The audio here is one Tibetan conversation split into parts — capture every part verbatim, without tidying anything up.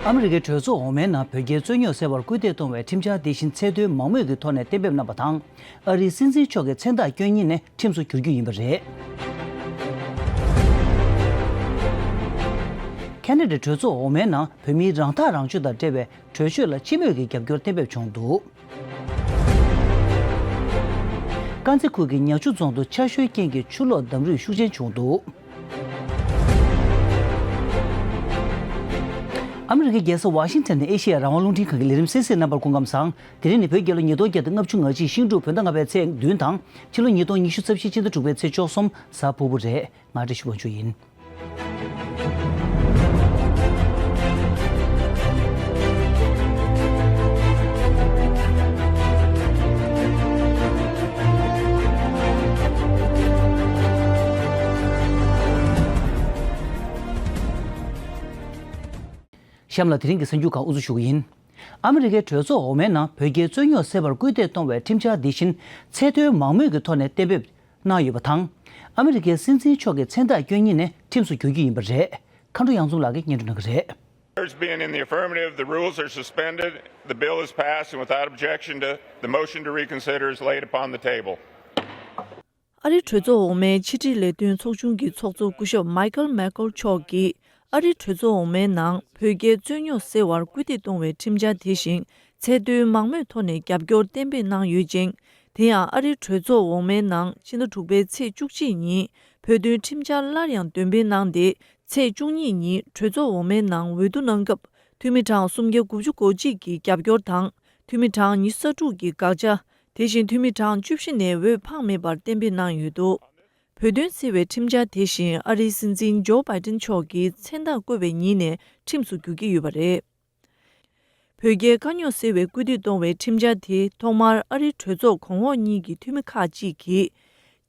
ཨ་མི་རི་ཀའི་གྲོས་ཚོགས་འོག་མའི་ནང་བོད་རྒྱའི་རྩོད་རྙོག་སེལ་བར་སྐུལ་འདེད་གཏོང་བའི་ཁྲིམས་འཆར་དེ་བཞིན་ཚད་མཐོའི་མང་མོས་ཀྱི་ཐོག་ནས་གཏན་འབེབས་གནང་པ་དང་། ཨ་རིའི་སྲིད་འཛིན་མཆོག་གི་མཚན་རྟགས་བསྐྱོན་ཉིན་ནས་ཁྲིམས་སུ་བསྒྱུར་རྒྱུ་ཡིན་པ་རེད། ཁ་ན་ཌའི་གྲོས་ཚོགས་འོག་མའི་ནང་བོད་མིའི་རང་ཐག་རང་གཅོད་དང་འབྲེལ་བའི་གྲོས་ཆོད་ལ་སྤྱི་མོས་ཀྱི་རྒྱབ་སྐྱོར་གཏན་འབེབས་བྱུང་འདུག་དཀར་མཛེས་ཁུལ་གྱི་ཉག་ཆུ་རྫོང་དུ་ཆར་ཞོད་རྐྱེན་གྱིས་ཆུ་ལོག་འདམ་རུད་ཤུགས་ཆེན་བྱུང་འདུག་ཨ་མི་རི་ཀའི་རྒྱལ་ས་ཝ་ཤིང་ཊོན་ནས་ཨེ་ཤེ་ཡ་རང་དབང་རླུང་འཕྲིན་ཁང་གི་ལས་རིམ་གསན་གཟིགས་རྣམ་པར་སྐུ་ཁམས་བཟང་། དེ་རིང་ནི་བོད་རྒྱལ་ལོ་ཉིས་སྟོང་བརྒྱ་དང་ལྔ་བཅུ་ང་གཅིག་ཤིང་འབྲུག་བོད་ཟླ་ལྔ་པའི་ཚེས་བདུན་དང་། ཕྱི་ལོ་ཉིས་སྟོང་ཉི་ཤུ་རྩ་བཞི་སྤྱི་ཟླ་དྲུག་པའི་ཚེས་བཅུ་གསུམ་གཟའ་ཕུར་བུ་རེད། ང་བཀྲ་ཤིས་དབང་ཕྱུག་ཡིན། གཤམ་ལ་དེ་རིང་གི་གསར་འགྱུར་ཁག་དབུ་འཛུགས་ཞུ་གི་ཡིན། ཨ་མི་རི་ཀའི་གྲོས་ཚོགས་འོག་མའི་ནང་བོད་རྒྱའི་རྩོད་རྙོག་སེལ་བར་སྐུལ་འདེད་གཏོང་བའི་ཁྲིམས་འཆར་འདི་བཞིན་ཚད་མཐོའི་མང་མོས་ཀྱི་ཐོག་ནས་གཏན་འབེབས་གནང་ཡོད་པ་དང་། ཨ་མི་རི་ཀའི་སྲིད་འཛིན་མཆོག་གི་མཚན་རྟགས་བསྐྱོན་ཉིན་ནས་ཁྲིམས་སུ་བསྒྱུར་རྒྱུ་ཡིན་པ་རེད། མཁའ་འགྲོ་གཡང་འཛོམས་ལགས་ཀྱིས་སྙན་སྒྲོན་གནང་གི་རེད། Orders being in the affirmative, the rules are suspended. The bill is passed, and without objection to the motion to reconsider is laid upon the table. ཨ་རིའི་གྲོས་ཚོགས་འོག་མའི་ཕྱི་དྲིལ་ལས་དོན་ཚོགས་ཆུང་གི་ཚོགས་གཙོ་སྐུ་ཞབས་མའི་ཁལ་མེག་ཀོལ་མཆོག་གིས། ཨ་རིའི་གྲོས་ཚོགས་འོག་མའི་ནང་བོད་རྒྱའི་རྩོད་རྙོག་སེལ་བར་སྐུལ་འདེད་གཏོང་བའི་ཁྲིམས་འཆར་དེ་བཞིན་ཚད་མཐོའི་མང་མོས་ཐོག་ནས་རྒྱབ་སྐྱོར་གཏན་འབེབས་གནང་ཡོད་ཅིང་། དེ་ཡང་ཨ་རིའི་གྲོས་ཚོགས་འོག་མའི་ནང་ཕྱི་ཟླ་དྲུག་པའི་ཚེས་བཅུ་གཅིག་ཉིན་བོད་དོན་ཁྲིམས་འཆར་སླར་ཡང་འདོན་སྤེལ་གནང་སྟེ། ཚེས་བཅུ་གཉིས་ཉིན་གྲོས་ཚོགས་འོག་མའི་ནང་འོས་བསྡུ་གནང་སྐབས། འཐུས་མི་གྲངས་སུམ་བརྒྱ་དགུ་བཅུ་གོ་གཅིག་གི་རྒྱབ་སྐྱོར་དང་། འཐུས་མི་གྲངས་ཉི་ཤུ་རྩ་དྲུག་གི་དགག་བྱ། དེ་བཞིན་འཐུས་མི་གྲངས་བཅུ་བཞི་ནས་འོས་འཕངས་མེད་པར་གཏན་འབེབས་གནང་ཡོད་འདུག་བོད་དོན་སེལ་བའི་ཁྲིམས་འཆར་དེ་བཞིན་ཨ་རིའི་སྲིད་འཛིན་ཇོ་བྷའི་ཏིན་མཆོག་གིས་མཚན་རྟགས་བཀོད་པའི་ཉིན་ནས་ཁྲིམས་སུ་འགྱུར་གྱི་ཡོད་པ་རེད། བོད་རྒྱའི་དཀའ་རྙོག་སེལ་བའི་སྐུལ་འདེད་གཏོང་བའི་ཁྲིམས་འཆར་དེ་ཐོག་མར་ཨ་རིའི་གྲོས་ཚོགས་གོང་འོག་གཉིས་ཀྱི་འཐུས་མི་ཁག་ཅིག་གིས།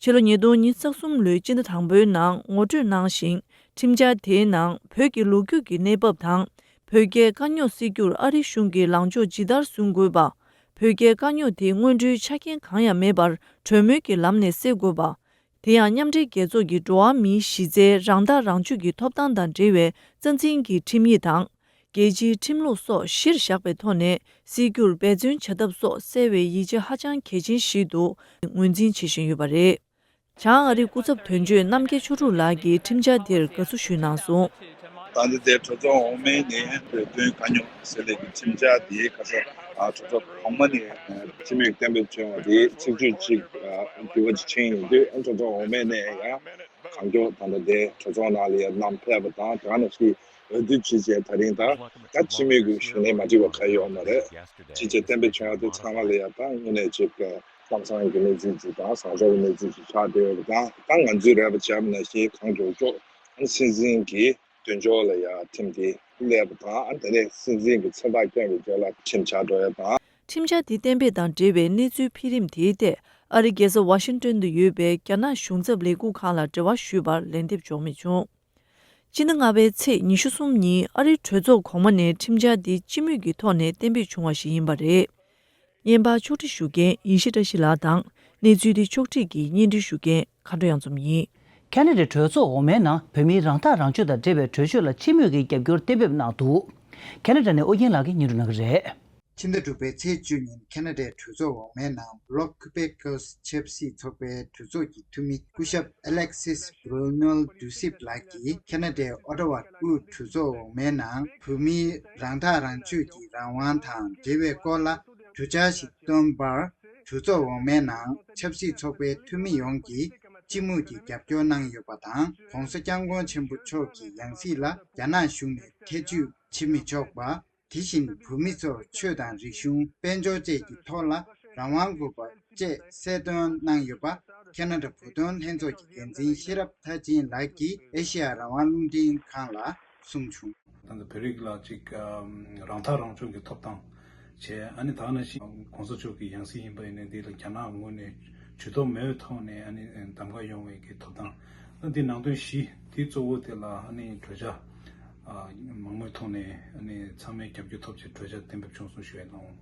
ཕྱི་ལོ་ཉིས་སྟོང་ཉི་ཤུ་རྩ་གསུམ་ལོའི་སྤྱི་ཟླ་དང་པོའི་ནང་ངོ་སྤྲོད་གནང་ཞིང་། ཁྲིམས་འཆར་དེའི་ནང་བོད་ཀྱི་ལོ་རྒྱུས་ཀྱི་གནས་བབ་དང་། བོད་རྒྱའི་དཀའ་རྙོག་སེལ་རྒྱུར་ཨ་རིའི་གཞུང་གིས་ལངས་ཕྱོགས་ཇི་ལྟར་བཟུང་དགོས་པ། བོད་རྒྱའི་དཀའ་རྙོག་དེ་དངོས་འབྲེལ་ཆ་རྐྱེན་གང་ཡང་མེད་པར་གྲོས་མོལ་གྱི་ལམ་ནས་སེལ་དགོས་པ། དེ་ཡང་མཉམ་འབྲེལ་རྒྱལ་ཚོགས་ཀྱི་འགྲོ་བ་མིའི་གཞི་རྩའི་རང་ཐག་རང་གཅོད་ཀྱི་ཐོབ་ཐང་དང་འབྲེལ་བའི་རྩ་འཛིན་གྱི་ཁྲིམས་ཡིག་དང་། རྒྱལ་སྤྱིའི་ཁྲིམས་ལུགས་སོགས་གཞིར་བཞག་པའི་ཐོག་ནས་སེལ་རྒྱུར་འབད་བརྩོན་བྱ་ཐབས་སོགས་གསལ་བའི་ཡིག་ཆ་ཧ་ཅང་གལ་ཆེན་ཞིག་ཏུ་ངོས་འཛིན་བྱེད་བཞིན་ཡོད་པ་རེད། བྱང་ཨ་རིའི་སྐུ་ཚབ་དོན་གཅོད་རྣམ་རྒྱལ་ཆོས་དྲུག་ལགས་ཀྱིས་ཁྲིམས་འཆར་དེར་དགའ་བསུ་ཞུས་གནང་སོང་། ད་ལྟ་དེ་གྲོས་ཚོགས་འོག་མའི་ནས་བོད་དོན་དཀའ་རྙོག་སེལ་ལས་ཀྱི་ཁྲིམས་འཆར་དེ་ཁ་སང་གྲོས་ཚོགས་གོང་མ་ནས་སྤྱི་མོས་གཏན་འབེབས་བྱུང་བ་དེ་ཚིག་བརྗོད་ཅིག་འགྱུར་བ་ཅིག་ཕྱིན་ཡོང་དུས། གྲོས་ཚོགས་འོག་མའི་ནས་ཡང་གང་མགྱོགས་ད་ལྟ་དེ་གྲོས་ཚོགས་ནང་ལ་ཡར་བསྣམས་ཕེབས་པ་དང་། དེ་ག་ནང་བཞིན་འོས་བསྡུ་བྱས་རྗེས་ད་རིང་ད་ད་སྤྱི་མོས་ཀྱི་གཞུག་ནས་མ་འགྲིག་པ་གང་ཡོད་མ་རེད། བྱས་རྗེས་གཏན་འབེབས་བྱུང་ཡ་དེ་ཚང་མ་ལ་ཡ་ད་དངོས་གནས་ཅིག་གནམ་ས་གི་གནས་ཚུལ་ཅིག་དང་བཟང་ཕྱོགས་ཀྱི་གནས་ཚུལ་ཅིག་ཆགས་བསྡད་ཡོད་པ་དང་། ད་ང་ཚོས་རེ་བ་བྱས་པ་ནང་བཞིན་གང་མགྱོགས་མགྱོགས་སྲིད་འཛིན་གྱི་མདུན་ཅོག་ལ་ཡ་ཁྲིམས་དེ་སླེབས་པ་དང་། དེ་ནས་སྲིད་འཛིན་གྱི་མཚན་རྟགས་བསྐྱོན་པའི་རྗེས་ལ་ཁྲིམས་ཆགས་འགྲོ་ཡ་དང་། ཁྲིམས་འཆར་འདི་གཏན་འབེབས་དང་འབྲེལ་བའི་གནས་ཚུལ་འཕེལ་རིམ་དེའི་ཐད་ཨ་རིའི་རྒྱལ་ས་ཝ་ཤིང་ཏོན་དུ་ཡོད་པའི་རྒྱ་ནག་གཞུང་ཚབ་ལས་ཁུངས་ཁང་ལ་འབྲེལ་བ་ཞུས་པར་ལན་འདེབས་འབྱོར་མི་བྱུང་། སྤྱི་ཟླ་ལྔ་པའི་ཚེས་ཉི་ཤུ་གསུམ་ཉིན་ཨ་རིའི་གྲོས་ཚོགས་གོང་མ་ནས་ཁྲིམས་འཆར་འདི་སྤྱི་མོས་ཀྱི་ཐོག་ནས་གཏན་འབེབས་བྱུང་བ་ཞིག་ཡིན་པ་རེད། བརྙན་པར་ཕྱོགས་སྒྲིག་ཞུ་མཁན་ཡེ་ཤེས་བཀྲ་ཤིས་ལགས་དང་། གནས་ཚུལ་འདི་ཕྱོགས་སྒྲིག་གིས་སྙན་སྒྲོན་ཞུ་མཁན་མཁའ་འགྲོ་གཡང་འཛོམས་ཡིན། ཁ་ན་ཌའི་གྲོས་ཚོགས་འོག་མའི་ནང་བོད་མིའི་རང་ཐག་རང་གཅོད་དང་འབྲེལ་བའི་གྲོས་ཆོད་ལ་སྤྱི་མོས་ཀྱི་རྒྱབ་སྐྱོར་གཏན་འབེབས་གནང་འདུག་ཁ་ན་ཌ་ནས་ཨོ་རྒྱན་ལགས་ཀྱིས་སྙན་སྒྲོན་གནང་གི་རེད། ཕྱི་ཟླ་དྲུག་པའི་ཚེས་བཅུ་ཉིན་ཁ་ན་ཌའི་གྲོས་ཚོགས་འོག་མའི་ནང་Bloc Québécois ཆབ་སྲིད་ཚོགས་པའི་གྲོས་ཚོགས་ཀྱི་འཐུས་མི་སྐུ་ཞབས་Alexis Bruno Duceppe ལགས་ཀྱིས་ཁ་ན་ཌའི་ཨོ་ཊ་ཝ་དབུས་གྲོས་ཚོགས་འོག་མའི་ནང་བོད་མིའི་རང་ཐག་རང་གཅོད་ཀྱི་རང་དབང་དང་འབྲེལ་བའི་སྐོར་ལ་གྲོས་འཆར་ཞིག་བཏོན་པར། གྲོས་ཚོགས་འོག་མའི་ནང་ཆབ་སྲིད་ཚོགས་པའི་འཐུས་མི་ཡོངས་ཀྱིས་སྤྱི་མོས་ཀྱི་རྒྱབ་སྐྱོར་གནང་ཡོད་པ་དང་། ྋགོང་ས་ྋསྐྱབས་མགོན་ཆེན་པོ་མཆོག་གི་ཡང་སྲིད་ལ་རྒྱ་ནག་གཞུང་ནས་ཐེ་བྱུས་བྱེད་མི་ཆོག་པ། དེ་བཞིན་བོད་མི་ཚོར་ཆོས་དང་རིག་གཞུང་། དཔལ་འབྱོར་བཅས་ཀྱི་ཐོག་ལ་རང་དབང་དགོས་པ་བཅས་གསལ་སྟོན་གནང་ཡོད་པ། ཁ་ན་ཌ་བོད་དོན་ལྷན་ཚོགས་ཀྱི་འགན་འཛིན་ཤེས་རབ་མཐར་ཕྱིན་ལགས་ཀྱིས་ཨེ་ཤེ་ཡ་རང་དབང་རླུང་འཕྲིན་ཁང་ལ་གསུངས་བྱུང་། ད་ལྟ་བོད་རིགས་ལ་ཅིག་ཨམ་རང་ཐག་རང་གཅོད་ཀྱི་ཐོབ་ཐང་བྱས། ཨ་ནི་ད་ག་ནང་བཞིན་གོང་ས་མཆོག་གི་ཡང་སྲིད་ཡིན་པ་ཡིན་ནའི་འདི་ལ་རྒྱ་ནག་ངོས་ནས་ཇུས་གཏོགས་མེད་པའི་ཐོག་ནས་ཨ་ནི་གདམ་ག་ཡོང་བའི་གི་ཐོབ་ཐང་། ད་འདི་ནང་དོན་བཞི་འདི་གཙོ་བོ་དེ་ལ་ཨ་ནི་གྲོས་འཆར་ཨ་མང་མོས་ཐོག་ནས་ཨ་ནི་ཚང་མའི་རྒྱབ་སྐྱོར་ཐོབ་ཆེད་གྲོས་འཆར་གཏན་འབེབས་བྱུང་སོང་ཞུ་ཡ་གནང་།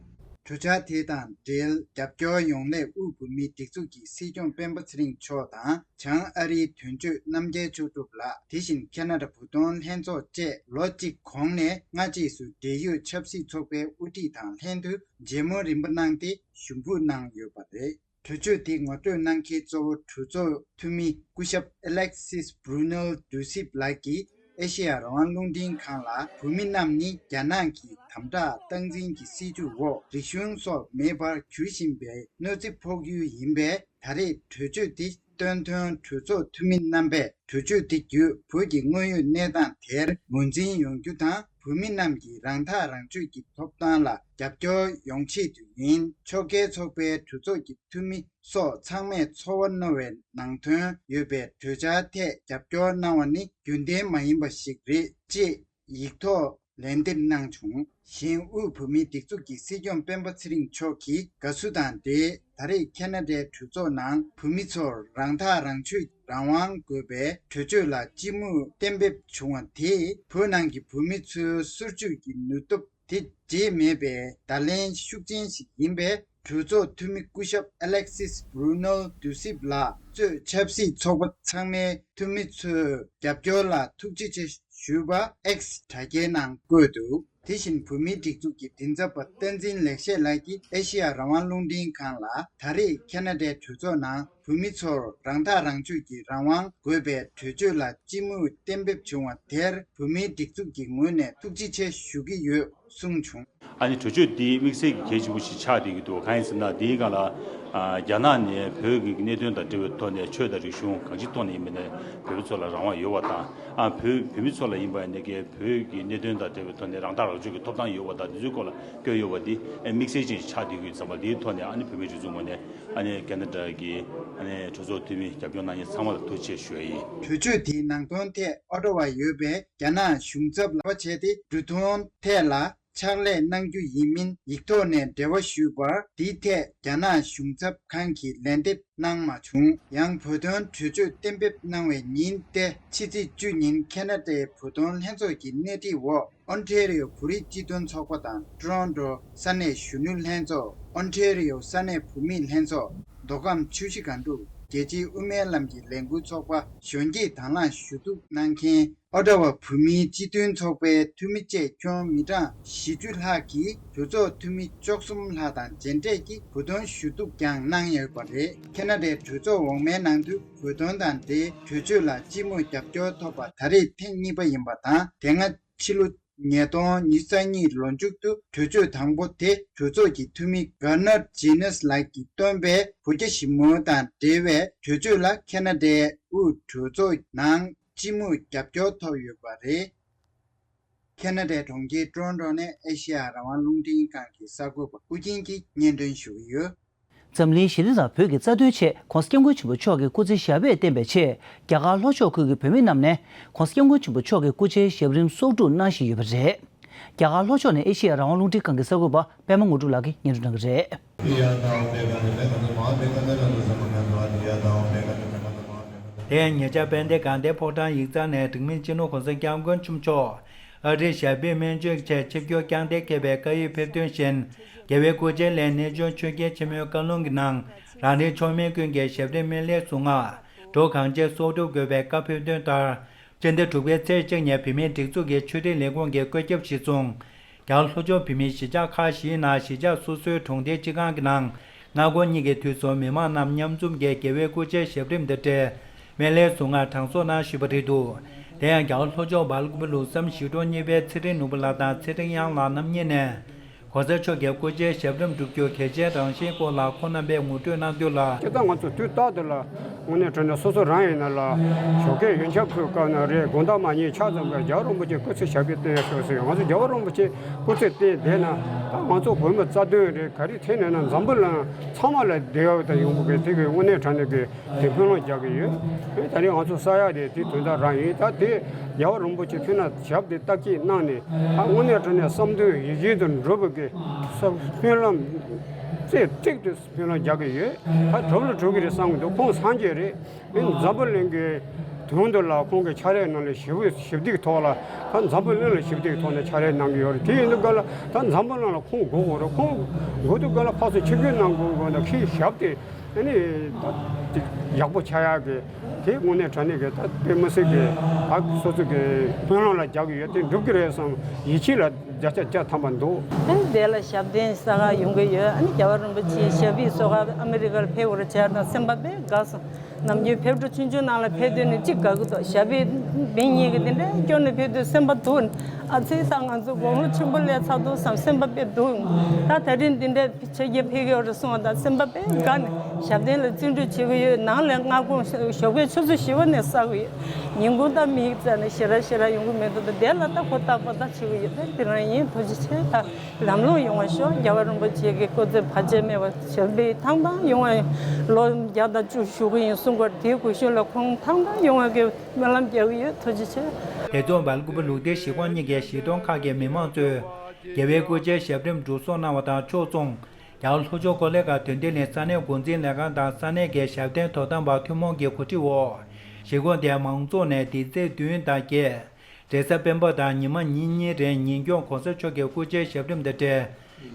གྲོས་འཆར་དེ་དང་འབྲེལ་རྒྱབ་སྐྱོར་ཡོང་སླད་དབུས་བོད་མིའི་སྒྲིག་འཛུགས་ཀྱི་སྲིད་སྐྱོང་སྤེན་པ་ཚེ་རིང་མཆོག་དང་བྱང་ཨ་རིའི་དོན་གཅོད་རྣམ་རྒྱལ་ལྕགས་གྲུབ་ལགས། དེ་བཞིན་ཁེ་ན་ཌ་བོད་དོན་ལྷན་ཚོགས་བཅས་ལོ་གཅིག་གོང་ནས་སྔ་རྗེས་སུ་འབྲེལ་ཡོད་ཆབ་སྲིད་ཚོགས་པའི་དབུ་ཁྲིད་དང་ལྷན་དུ་མཇལ་མོལ་རིམ་པ་གནང་སྟེ་ཞུ་འབོད་གནང་ཡོད་པ་རེད། གྲོས་ཆོད་དེ་ངོ་སྤྲོད་གནང་མཁན་གཙོ་བོ་གྲོས་ཚོགས་འཐུས་མི་སྐུ་ཞབས་Alexis Brunel Duceppe ལགས་ཀྱིས་ཨེ་ཤེ་ཡ་རང་དབང་རླུང་འཕྲིན་ཁང་ལ། བོད་མི་རྣམས་ནི་རྒྱ་ནག་གི་དམ་དྲག་སྟངས་འཛིན་གྱི་སྲིད་བྱུས་འོག་རིག་གཞུང་སོགས་མེད་པར་གྱུར་བཞིན་པའི་གནོད་འཚེ་ཕོག་ཡུལ་ཡིན་པས། ད་རེས་གྲོས་ཆོད་འདི་བཏོན་དོན། གྲོས་ཚོགས་འཐུས་མི་རྣམ་པས་གྲོས་ཆོད་འདི་བརྒྱུད་བོད་ཀྱི་དངོས་ཡོད་གནས་སྟངས་དེར་ངོས་འཛིན་ཡོང་རྒྱུ་དང་། བོད་མི་རྣམས་ཀྱི་རང་ཐག་རང་གཅོད་ཀྱི་ཐོབ་ཐང་ལ་རྒྱབ་སྐྱོར་ཡོང་ཆེད་དུ་ཡིན། ཕྱོགས་འགལ་ཚོགས་པའི་གྲོས་ཚོགས་ཀྱི་འཐུས་མི་སོགས་ཚང་མས་ཚོར་བ་རྣོ་བའི་ནང་དོན་ཡོད་པའི་གྲོས་འཆར་ཐད་རྒྱབ་སྐྱོར་གནང་བ་ནི་རྒྱུན་ལྡན་མ་ཡིན་པ་ཞིག་རེད་ཅེས་ཡིག་ཐོག་ལན་འདེབས་གནང་བྱུང་། གཞན་དབུས་བོད་མིའི་སྒྲིག་འཛུགས་ཀྱི་སྲིད་སྐྱོང་སྤེན་པ་ཚེ་རིང་མཆོག་གིས་དགའ་བསུ་དང་འབྲེལ། ད་རེས་ཁེ་ན་ཌའི་གྲོས་ཚོགས་ནང་བོད་མི་ཚོར་རང་ཐག་རང་གཅོད་རང་དབང་དགོས་པའི་གྲོས་ཆོད་ལ་སྤྱི་མོས་གཏན་འབེབས་བྱུང་བ་དེས་བོད་ནང་གི་བོད་མི་ཚོའི་སྲིད་བྱུས་ཀྱི་ནུས་སྟོབས་དེ་བརྗེད་མེད་པའི་བརྡ་ལན་ཤུགས་ཆེན་ཞིག་ཡིན་པས། གྲོས་ཚོགས་འཐུས་མི་སྐུ་ཞབས་Alexis Brunel Duceppe ལགས་གཙོས་ཆབ་སྲིད་ཚོགས་པ་ཚང་མའི་འཐུས་མི་ཚོའི་རྒྱབ་སྐྱོར་ལ་ཐུགས་རྗེ་ཆེ་ཞུས་པ་X དྲ་རྒྱའི་ནང་བཀོད་འདུག་དེ་བཞིན་བོད་མིའི་སྒྲིག་འཛུགས་ཀྱི་མགྲིན་ཚབ་པ་བསྟན་འཛིན་ལེགས་བཤད་ལགས་ཀྱིས་ཨེ་ཤེ་ཡ་རང་དབང་རླུང་འཕྲིན་ཁང་ལ། ད་རེས་ཁེ་ན་ཌའི་གྲོས་ཚོགས་ནང་བོད་མི་ཚོར་རང་ཐག་རང་གཅོད་ཀྱི་རང་དབང་དགོས་པའི་གྲོས་ཆོད་ལ་སྤྱི་མོས་གཏན་འབེབས་བྱུང་བ་དེར་བོད་མིའི་སྒྲིག་འཛུགས་ཀྱི་ངོས་ནས་ཐུགས་རྗེ་ཆེ་ཞུ་གི་ཡོད་གསུངས་བྱུང་། ཨ་ནི་གྲོས་ཆོད་འདི་དམིགས་བསལ་གྱི་གལ་ཆེན་པོ་ཞིག་ཆགས་བསྡད་ཀྱི་འདུག་གང་ཡིན་ཟེར་ན། འདིའི་སྒང་ལ་ཨ་རྒྱ་ནག་ནས་བོད་ཀྱི་གནད་དོན་དང་འབྲེལ་བའི་ཐོག་ནས་ཆོས་དང་རིག་གཞུང་གང་ཅིའི་ཐོག་ནས་ཡིན་པ་ནས་བོད་པ་ཚོ་ལ་རང་དབང་ཡོད་པ་དང་། ཨ་བོད་བོད་མི་ཚོ་ལ་ཡིན་པ་ནས་ཀྱི་བོད་ཀྱི་གནད་དོན་དང་འབྲེལ་བའི་ཐོག་ནས་རང་ཐག་རང་གཅོད་ཀྱི་ཐོབ་ཐང་ཡོད་པ་དང་། འདི་ཚོའི་སྐོར་ལ་བཀོད་ཡོད་པ་འདི་ཨ་དམིགས་བསལ་ཅན་ཞིག་ཆགས་བསྡད་ཀྱི་ཡོད་ཙང་། པ་འདིའི་ཐོག་ནས་ཨ་ནི་བོད་མིའི་སྒྲིག་འཛུགས་ངོས་ནས་ཨ་ནི་ཁེ་ན་ཌ་གི་ཨ་ནི་གྲོས་ཚོགས་འཐུས་མི་རྒྱབ་སྐྱོར་གནང་མཁན་ཚང་མ་ལ་ཐུགས་རྗེ་ཆེ་ཞུ་ཡ་ཡིན། གྲོས་ཆོད་དེའི་ནང་དོན་ཐད་ཨོ་ཊ་ཝ་ཡོད་པའི་རྒྱ་ནག་གཞུང་ཚབ་ལ་བྱས་ཏེ་འབྲུ་གདུང་ཐད་ལ་ཕྱག་ལས་གནང་རྒྱུ་ཡིན་མིན་ཡིག་ཐོག་ནས་འབྲེལ་བ་ཞུས་པར། འདིའི་ཐད་རྒྱ་ནག་གཞུང་ཚབ་ཁང་གིས་ལན་འདེབས་གནང་མ་བྱུང་། ཡང་བོད་དོན་གྲོས་ཆོད་གཏན་འབེབས་གནང་བའི་ཉིན་ཏེ་ཕྱི་ཚེས་བཅུ་ཉིན་ཁེ་ན་ཌའི་བོད་དོན་ལྷན་ཚོགས་ཀྱི་སྣེ་ཁྲིད་འོག་ཨོན་ཊེ་རི་ཡོ་བོད་རིགས་སྤྱི་མཐུན་ཚོགས་པ་དང་ཊོ་རོན་ཊོ་ས་གནས་གཞོན་ནུ་ལྷན་ཚོགས། ཨོན་ཊེ་རི་ཡོ་ས་གནས་བུད་མེད་ལྷན་ཚོགས། མདོ་ཁམས་ཆུ་བཞི་སྒང་དྲུག་རྒྱལ་སྤྱིའི་དབུ་མའི་ལམ་གྱི་ལས་འགུལ་ཚོགས་པ་གཞོན་སྐྱེས་དང་བླངས་ཞུ་གཏུག་གནང་མཁན་ཨོ་ཊ་ཝ་བོད་མིའི་སྤྱི་མཐུན་ཚོགས་པའི་འཐུས་མི་བཅས་ཁྱོན་མི་གྲངས་བཞི་བཅུ་ལྷག་གིས་གྲོས་ཚོགས་འཐུས་མི་བཅུ་གསུམ་ལྷག་དང་མཇལ་འཕྲད་ཀྱིས་བོད་དོན་ཞུ་གཏུག་ཀྱང་གནང་ཡོད་པ་རེད། ཁེ་ན་ཌའི་གྲོས་ཚོགས་འོག་མའི་ནང་དུ་བོད་དོན་དང་འབྲེལ་གྲོས་ཆོད་ལ་སྤྱི་མོས་རྒྱབ་སྐྱོར་ཐོབ་པ་ད་རེས་ཐེངས་གཉིས་པ་ཡིན་པ་དང་། དེ་སྔ་ཕྱི་ལོ་ཉིས་སྟོང་ཉི་ཤུ་རྩ་གཉིས་ལོ་མཇུག་ཏུ་གྲོས་ཆོད་དང་པོ་དེ་གྲོས་ཚོགས་ཀྱི་འཐུས་མི་གྷར་ནར་ཇེ་ནེས་ལགས་ཀྱིས་བཏོན་པའི་བོད་རྒྱ་ཞི་མོལ་དང་འབྲེལ་བའི་གྲོས་ཆོད་ལ་ཁེ་ན་ཌའི་དབུས་གྲོས་ཚོགས་ནང་སྤྱི་མོས་རྒྱབ་སྐྱོར་ཐོབ་ཡོད་པ་རེད། ཁེ་ན་ཌའི་གྲོང་ཁྱེར་ཊོ་རོན་ཊོ་ནས་ཨེ་ཤེ་ཡ་རང་དབང་རླུང་འཕྲིན་ཁང་གི་གསར་འགོད་པ་ཨུ་རྒྱན་གྱིས་སྙན་སྒྲོན་ཞུ་གི་ཡོད། འཛམ་གླིང་ཞི་བདེ་དང་བོད་ཀྱི་རྩ་དོན་ཆེད་༸གོང་ས་༸སྐྱབས་མགོན་ཆེན་པོ་མཆོག་གི་སྐུ་ཚེ་ཞབས་པད་བརྟན་པའི་ཆེད། རྒྱ་གར་ལྷོ་ཕྱོགས་ཁུལ་གྱི་བོད་མི་རྣམས་ནས་༸གོང་ས་༸སྐྱབས་མགོན་ཆེན་པོ་མཆོག་གི་སྐུ་ཕྱྭའི་ཞབས་རིམ་གསོག་སྒྲུབ་གནང་བཞིན་ཡོད་པ་རེད། རྒྱ་གར་ལྷོ་ཕྱོགས་ནས་ཨེ་ཤེ་ཡ་རང་དབང་རླུང་འཕྲིན་ཁང་གི་གསར་འགོད་པ་པད་མ་དངོས་གྲུབ་ལགས་ཀྱིས་སྙན་སྒྲོན་གནང་གི་རེད། དེ་ཡང་ཉེ་ཆར་དཔལ་ལྡན་དགའ་ལྡན་ཕོ་བྲང་ཡིག་ཚང་ནས་འཛམ་གླིང་སྤྱི་ནོར་༸གོང་ས་༸སྐྱབས་མགོན་ཆེན་པོ་མཆོག་ཨ་རིར་ཞབས་པད་སྨན་བཅོས་ཆེད་ཆིབས་བསྒྱུར་བསྐྱངས་ཏེ་ཕེབས་པའི་བཀའ་ཡིག་ཕེབས་ཐོན་བཞིན། རྒྱལ་བའི་སྐུ་ཕྱྭའི་ལས་གནས་ཆུང་ཆོས་རྒྱལ་ཆེན་མོའི་བཀའ་ལུང་གི་ནང་། རང་རེའི་མཆོག་དམན་ཀུན་གྱི་ཞབས་རིམ་སྨན་བླའི་གཟུངས་སྔགས་གྲོགས་གང་ཆེ་གསོག་སྒྲུབ་དགོས་པའི་བཀའ་ཕེབས་དོན་ལྟར། སྤྱི་ཟླ་དྲུག་པའི་ཚེས་གཅིག་ཉིན་བོད་མིའི་སྒྲིག་འཛུགས་ཀྱི་ཆོས་རིག་ལས་ཁུངས་ཀྱི་བཀོད་ཁྱབ་གཞིར་བཟུང་། རྒྱ་གར་ལྷོ་ཕྱོགས་བོད་མིའི་གཞིས་ཆགས་ཁག་བཞིའི་ནང་གཞིས་ཆགས་སོ་སོའི་གྲོང་སྡེ་སྤྱི་ཁང་གི་ནང་། སྔ་དགོང་གཉིས་ཀྱི་དུས་སུ་མི་མང་རྣམས་མཉམ་འཛོམས་ཀྱིས་རྒྱལ་བའི་སྐུ་ཕྱྭའི་ཞབས་རིམ་དང་འབྲེལ། སྨན་བླའི་གཟུངས་སྔགས་གྲངས་གསོག་གནང་བཞིན་པ་རེད་འདུག་དེ་ཡང་རྒྱ་གར་ལྷོ་ཕྱོགས་སྦེལ་ཀོབ་ལུགས་བསམ་གཞིས་གྲོང་གཉིས་པའི་ཚེ་རིང་ནོར་བུ་ལགས་དང་ཚེ་རིང་གཡང་ལགས་རྣམ་གཉིས་ནས། ༸གོང་ས་མཆོག་གི་སྐུ་ཕྱྭའི་ཞབས་རིམ་བསྒྲུབ་རྒྱུ་གལ་ཆེའི་རང་བཞིན་སྐོར་ལ་ཁོང་རྣམ་པས་ངོ་སྤྲོད་གནང་དོན་ལ། སྤྱིར་བཏང་ང་ཚོ་དུས་རྟག་ཏུ་ལ་དངོས་གནས་དྲང་གནས་སོ་སོ་རང་ཡིན་ན་ལ་ཞོགས་ཀས་ཡོན་ཆབ་ཕུལ་སྐབས་ན་རེད། དགོང་དག་མ་ཉལ་ཆ་ཙམ་ལ་རྒྱལ་བ་རིན་པོ་ཆེ་སྐུ་ཚེ་ཞབས་པད་བརྟན་ཤོག་ཟེར། ང་ཚོ་རྒྱལ་བ་རིན་པོ་ཆེ་སྐུ་ཚེ་བརྟན་བསྡད་ན་ད་ང་ཚོ་བོད་མི་རྩ་དོན་རེད། ག་རེ་ཐད་ནས་ན་འཛམ་བུ་གླིང་ཚང་མ་ལ་བདེ་བ་དང་ཡོང་གི་དེ་གི་དངོས་གནས་དྲང་གནས་ཀྱི་དེ་སྨོན་ལམ་རྒྱག་གི་ཡོད། ད་རེས་ང་ཚོ་ས་ཡ་དེ་དེ་དོན་དག་རང་ཡིན། ད་དེ་རྒྱལ་བ་རིན་པོ་ཆེ་ཐུགས་ན་ཞབས་དེ་བརྟག་དཔྱད་གནང་ནས་ད་དངོས་གནས་དྲང་གནས་བསམ་དོན་ཡིད་བཞིན་དུ་འགྲུབ་པའི་གི་སྨོན་ལམ་རྩེ་གཅིག་ཏུ་སྨོན་ལམ་རྒྱག་གི་ཡོད། ད་གྲུབ་ལ་གྲུབ་གི་རེད་བསམ་གི་འདུག་ཁོང་སངས་རྒྱས་རེད། འཛམ་བུ་གླིང་གི་ དོན་དུ་ལ་ཁོང་གི་ཕྱག་ལས་ནང་ལ་ཞི་བའི་ཞི་བདེའི་ཐོག་ལ་ད་འཛམ་བུ་གླིང་ལ་ཞི་བདེའི་ཐོག་ནས་ཕྱག་ལས་གནང་གི་ཡོད་རེད། དེ་ཡིན་དུས་ག་ལ་ད་འཛམ་བུ་གླིང་ལ་ཁོང་དགོས་དགོས་རེད། ཁོང་དགོས་དུས་ག་ལ་ཕར་ཚུར་ཆིབས་བསྒྱུར་གནང་དགོས་དགོས་ན་ཁོའི་ཞབས་དེ་ཨ་ནི་ད་ཡག་པོ་ཆགས་ཡག་གི་དེ་དངོས་གནས་དྲང་གནས་ཀྱི་ད་དཔེ་མི་སྲིད་ཀྱི་ད་སོ་སོ་གི་སྨོན་ལམ་ལ་རྒྱག་གི་ཡོད། དེ་འགྲུབ་ཀྱི་རེད་བསམ་ཡིད་ཆེས་ལ་བརྒྱ་ཆ་བརྒྱ་ཐམ་པ་འདུག་ཨ་ནི་དེ་ལ་ཞབས་བརྟན་གསར་པ་ཡོང་གི་ཡོད། ཨ་ནི་རྒྱལ་བ་རིན་པོ་ཆེའི་ཞབས་པུས་གསོལ་ཁ་ཨ་མི་རི་ཀར་ཕེབས་པར་བྱས་དང་སེམས་པ་དཔེ་དགའ་སོང་། ནམ་རྒྱུན་ཕེབས་འགྲོ་ཆུང་ཆུང་ནང་ལ་ཕེབས་དུས་ནི་གཅིག་དགའ་གི་འདུག་ཞབས་པུས་མི་གཉིས་ཀྱི་འདི་འདྲའི་སྐྱོར་ནས་ཕེབས་དུས་སེམས་པ་སྡུག་ཨ་ཙི་ད་ང་ཚོ་དགུང་ལོ་ཆེན་པོ་སླེབས་ཚར་འདུག་བསམ་སེམས་པ་དཔེ་སྡུག་ད་ད་རིང་འདི་འདྲའི་ཆེ་རྒྱས་ཕེབས་ཀྱི་ཡོད་རེད་གསུངས་པ་དང་སེམས་པ་དཔེ་དགའ་ནས་ཞབས་བརྟན་ལ་བརྩོན་འགྲུས་བྱེད་ཀྱི་ཡོད། ནང་ལ་སྔ་དགོང་ཞོགས་ཀས་ཆུ་ཚོད་བཞི་པ་ནས་བསགས་ཀྱི་ཡོད། ཉིན་གུང་ད་མིག་བཙལ་ནས་ཞེ་དྲག་ཞེ་དྲག་ཡོང་གི་མི་འདུག་ད་དེ་ལ་ད་ཧུར་ཐག་པ་ད་བྱེད་ཀྱི་ཡོད། ད་དེ་རང་ཡིན། ཐུགས་རྗེ་ཆེ། ད་ལམ་ལྷོང་ཡོང་བ་ཤོག་རྒྱལ་བ་རིན་པོ་ཆེ་གི་སྐུ་ཚེ་བར་ཆད་མེད་པ་ཞབས་པུས་ཐང་ཐང་ཡོང་བ་ལོ་བརྒྱ་དང་བཅུ་བཞུགས་ཀྱི་ཡིན་གསུང་གི་ཡོད་རེད། དེའི་སྒུལ་ཤུགས་ལ་ཁོང་ཐང་ཐང་ཡོང་བ་གི་སྨོན་ལམ་རྒྱག་གི་ཡོད། ཐུགས་རྗེ་ཆེ། དེ་ཚོ་སྦེལ་ཀོབ་ལུགས་བདེ་གཞིས་ཁོངས་གཉིས་ཀྱི་གཞིས་གྲོང་ཁག་གི་མི་མང་ཚོས་རྒྱལ་བའི་སྐུ་ཕྱྭའི་ཞབས་རིམ་སྒྲུབ་སོང་གནང་བ་དང་ཕྱོགས་མཚུངས། རྒྱ་གར་ལྷོ་ཕྱོགས་ཀོ་ལི་གྷལ་དོན་ལྡན་གླིང་ས་གནས་འགོ་འཛིན་ལས་ཁང་དང་ས་གནས་ཀྱི་ཞབས་བརྟན་དོ་དམ་པ་ཐུན་མོང་གི་གོ་སྒྲིག་འོག་གཞིས་ཁོངས་དེའི་མང་ཚོགས་ནས་འདི་ཚེས་བདུན་དང་བརྒྱད། རེས་གཟའ་སྤེན་པ་དང་ཉི་མ་ཉིན་གཉིས་རིང་ཉིན་གུང་གོང་ས་མཆོག་གི་སྐུ་ཕྱྭའི་ཞབས་རིམ་དང་འབྲེལ་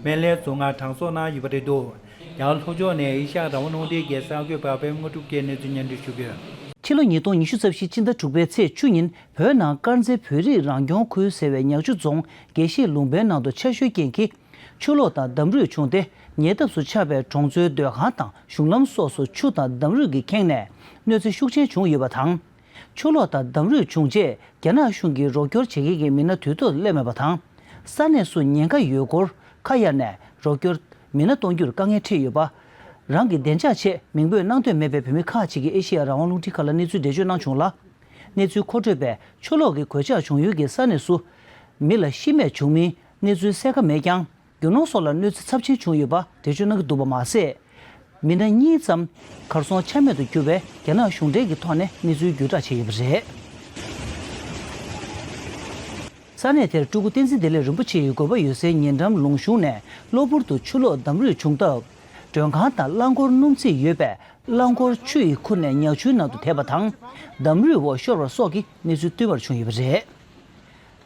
སྨན་བླའི་གཟུངས་སྔགས་གྲངས་གསོག་གནང་ཡོད་པ་རེད་འདུག་རྒྱ་གར་ལྷོ་ཕྱོགས་ནས་ཨེ་ཤ་ཡ་རང་དབང་རླུང་འཕྲིན་གྱི་གསར་འགོད་པ་པད་མ་དངོས་གྲུབ་ཀྱིས་གནས་ཚུལ་སྙན་སྒྲོན་ཞུ་གི་ཡོད། ཕྱི་ལོ་ཉིས་སྟོང་ཉི་ཤུ་རྩ་བཞི་ཕྱི་ཟླ་དྲུག་པའི་ཚེས་བཅུ་ཉིན་བོད་ནང་དཀར་མཛེས་བོད་རིགས་རང་སྐྱོང་ཁུལ་ཟེར་བའི་ཉག་ཆུ་རྫོང་དགེ་བཤེས་ལུང་པའི་ནང་དུ་ཆར་ཞོད་རྐྱེན་གྱིས་ཆུ་ལོག་དང་འདམ་རུད་བྱུང་སྟེ། ཉེ་འདབས་སུ་ཆགས་པའི་གྲོང་ཚོའི་སྡོད་ཁང་དང་གཞུང་ལམ་སོགས་སུ་ཆུ་དང་འདམ་རུད་ཀྱིས་ཁེངས་ནས་གནོད་འཚེ་ཤུགས་ཆེན་བྱུང་ཡོད་པ་དང་། ཆུ་ལོག་དང་འདམ་རུད་བྱུང་རྗེས་རྒྱ་ནག་གཞུང་གིས་རོགས་སྐྱོར་བྱེད་མཁན་གྱི་མི་སྣ་དུས་ཐོག་ཏུ་སླེབས་མེད་པ་དང་། ས་གནས་སུ་ཉེན་ཁ་ཡོད་སྐོར་ཁ་གཡར་ནས་རོགས་སྐྱོར་མི་སྣ་གཏོང་རྒྱུར་དཀའ་ངལ་འཕྲད་ཡོད་པ། རང་གི་བདེ་འཇགས་ཆེད་མིང་འབོད་གནང་འདོད་མེད་པའི་བོད་མི་ཁག་ཅིག་གིས་ཨེ་ཤེ་ཡ་རང་དབང་རླུང་འཕྲིན་ཁང་ལ་གནས་ཚུལ་འགྲེལ་བརྗོད་གནང་བྱུང་ལ། གནས་ཚུལ་མཁོ་སྤྲོད་པས་ཆུ་ལོག་གི་གོད་ཆག་བྱུང་ཡུལ་གྱི་ས་གནས་སུ་མི་ལ་ཤི་རྨས་བྱུང་མིན་གནས་ཚུལ་གསལ་ཁ་མེད་ཀྱང་། རྒྱུ་ནོར་སོགས་ལ་གནོད་འཚེ་ཚབས་ཆེན་བྱུང་ཡོད་པ་འགྲེལ་བརྗོད་གནང་གི་འདུག་པ་མ་ཟད། མི་སྣ་གཉིས་ཙམ་གར་སོང་ཆ་མེད་དུ་གྱུར་བས་རྒྱ་ནག་གཞུང་འབྲེལ་གྱི་ཐོག་ནས་གནས་ཚུལ་བརྒྱུད་བསྒྲགས་བྱས་ཡོད་པ་རེད། ས་གནས་དེར་སྤྲུལ་སྐུ་བསྟན་འཛིན་བདེ་ལེགས་རིན་པོ་ཆེ་ཡི་དགོན་པ་ཡོད་སའི་ཉེ་འགྲམ་ལུང་གཞུང་ནས་གློ་བུར་དུ་ཆུ་ལོག་འདམ་རུད་བྱུང་སྟབས། མགྲོན་ཁང་དང་རླངས་འཁོར་སྣུམ་འཚིག་ཡོད་པས་རླངས་འཁོར་ཆུ་ཡིས་ཁུར་ནས་ཉག་ཆུའི་ནང་དུ་དེད་པ་དང་། འདམ་རུད་འོག་ཤོར་བ་སོགས་ཀྱི་གནས་ཚུལ་བསྟུད་མར་བྱུང་ཡོད་པ་རེད།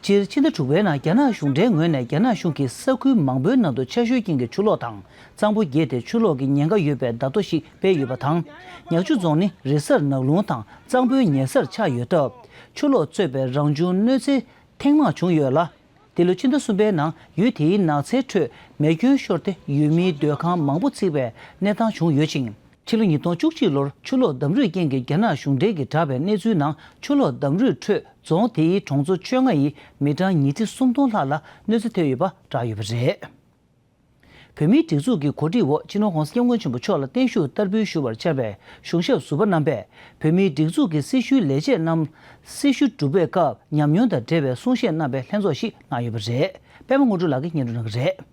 སྤྱིར་ཕྱི་ཟླ་དྲུག་པའི་ནང་རྒྱ་ནག་གཞུང་འབྲེལ་ངོས་ནས་རྒྱ་ནག་གཞུང་གིས་ས་ཁུལ་མང་པོའི་ནང་དུ་ཆར་ཞོད་རྐྱེན་གྱིས་ཆུ་ལོག་དང་གཙང་པོ་རྒྱས་ཏེ་ཆུ་ལོག་གི་ཉེན་ཁ་ཡོད་པའི་བརྡ་ཐོ་ཞིག་སྤེལ་ཡོད་པ་དང་། ཉག་ཆུ་རྫོང་ནི་རི་གསར་ནགས་ལུང་དང་གཙང་པོའི་ཉེ་སར་ཆགས་ཡོད་སྟབས། ཆུ་ལོག་གཙོས་པའི་རང་བྱུང་གནོད་འཚེ་ཐེངས་མང་བྱུང་ཡོད་ལ། འདི་ལོ་ཕྱི་ཟླ་གསུམ་པའི་ནང་ཡུལ་དེའི་ནགས་ཚལ་ཁྲོད་མེ་སྐྱོན་ཤོར་ཏེ་ཡུལ་མིའི་སྡོད་ཁང་མང་པོ་འཚིག་པའི་གནས་སྟངས་བྱུང་ཡོད་ཅིང་། ཕྱི་ལོ་ཉིས་སྟོང་བཅུ་གཅིག་ལོར་ཆུ་ལོག་འདམ་རུད་རྐྱེན་གྱིས་རྒྱ་ནག་གཞུང་འབྲེལ་གྱིས་བསྒྲགས་པའི་གནས་ཚུལ་ནང་ཆུ་ལོག་འདམ་རུད་ཁྲོད་རྫོང་དེའི་གྲོང་ཚོ་བཅོ་ལྔ་ཡི་མི་གྲངས་ཉིས་ཁྲི་སུམ་སྟོང་ལྷག་ལ་གནོད་འཚེ་ཐེབས་ཡོད་པ་བསྒྲགས་ཡོད་པ་རེད། བོད་མིའི་སྒྲིག་འཛུགས་ཀྱི་གོ་སྒྲིག་འོག་སྤྱི་ནོར་༸གོང་ས་༸སྐྱབས་མགོན་ཆེན་པོ་མཆོག་ལ་བརྟན་བཞུགས་བསྟར་འབུལ་ཞུ་བར་བཅར་བའི་གཞུང་ཞབས་ཟུར་པ་རྣམ་པས་བོད་མིའི་སྒྲིག་འཛུགས་ཀྱི་སྲི་ཞུའི་ལས་བྱེད་རྣམས་སྲི་ཞུ་སྒྲུབ་པའི་སྐབས་ཉམས་མྱོང་དང་འབྲེལ་བའི་གསུང་བཤད་གནང་བའི་ལྷན་ཚོགས་ཤིག་གནང་ཡོད་པ་རེད། པད་མ་དངོས་གྲུབ་ལགས་ཀྱིས་སྙན་སྒྲོན་གནང་གི་རེད།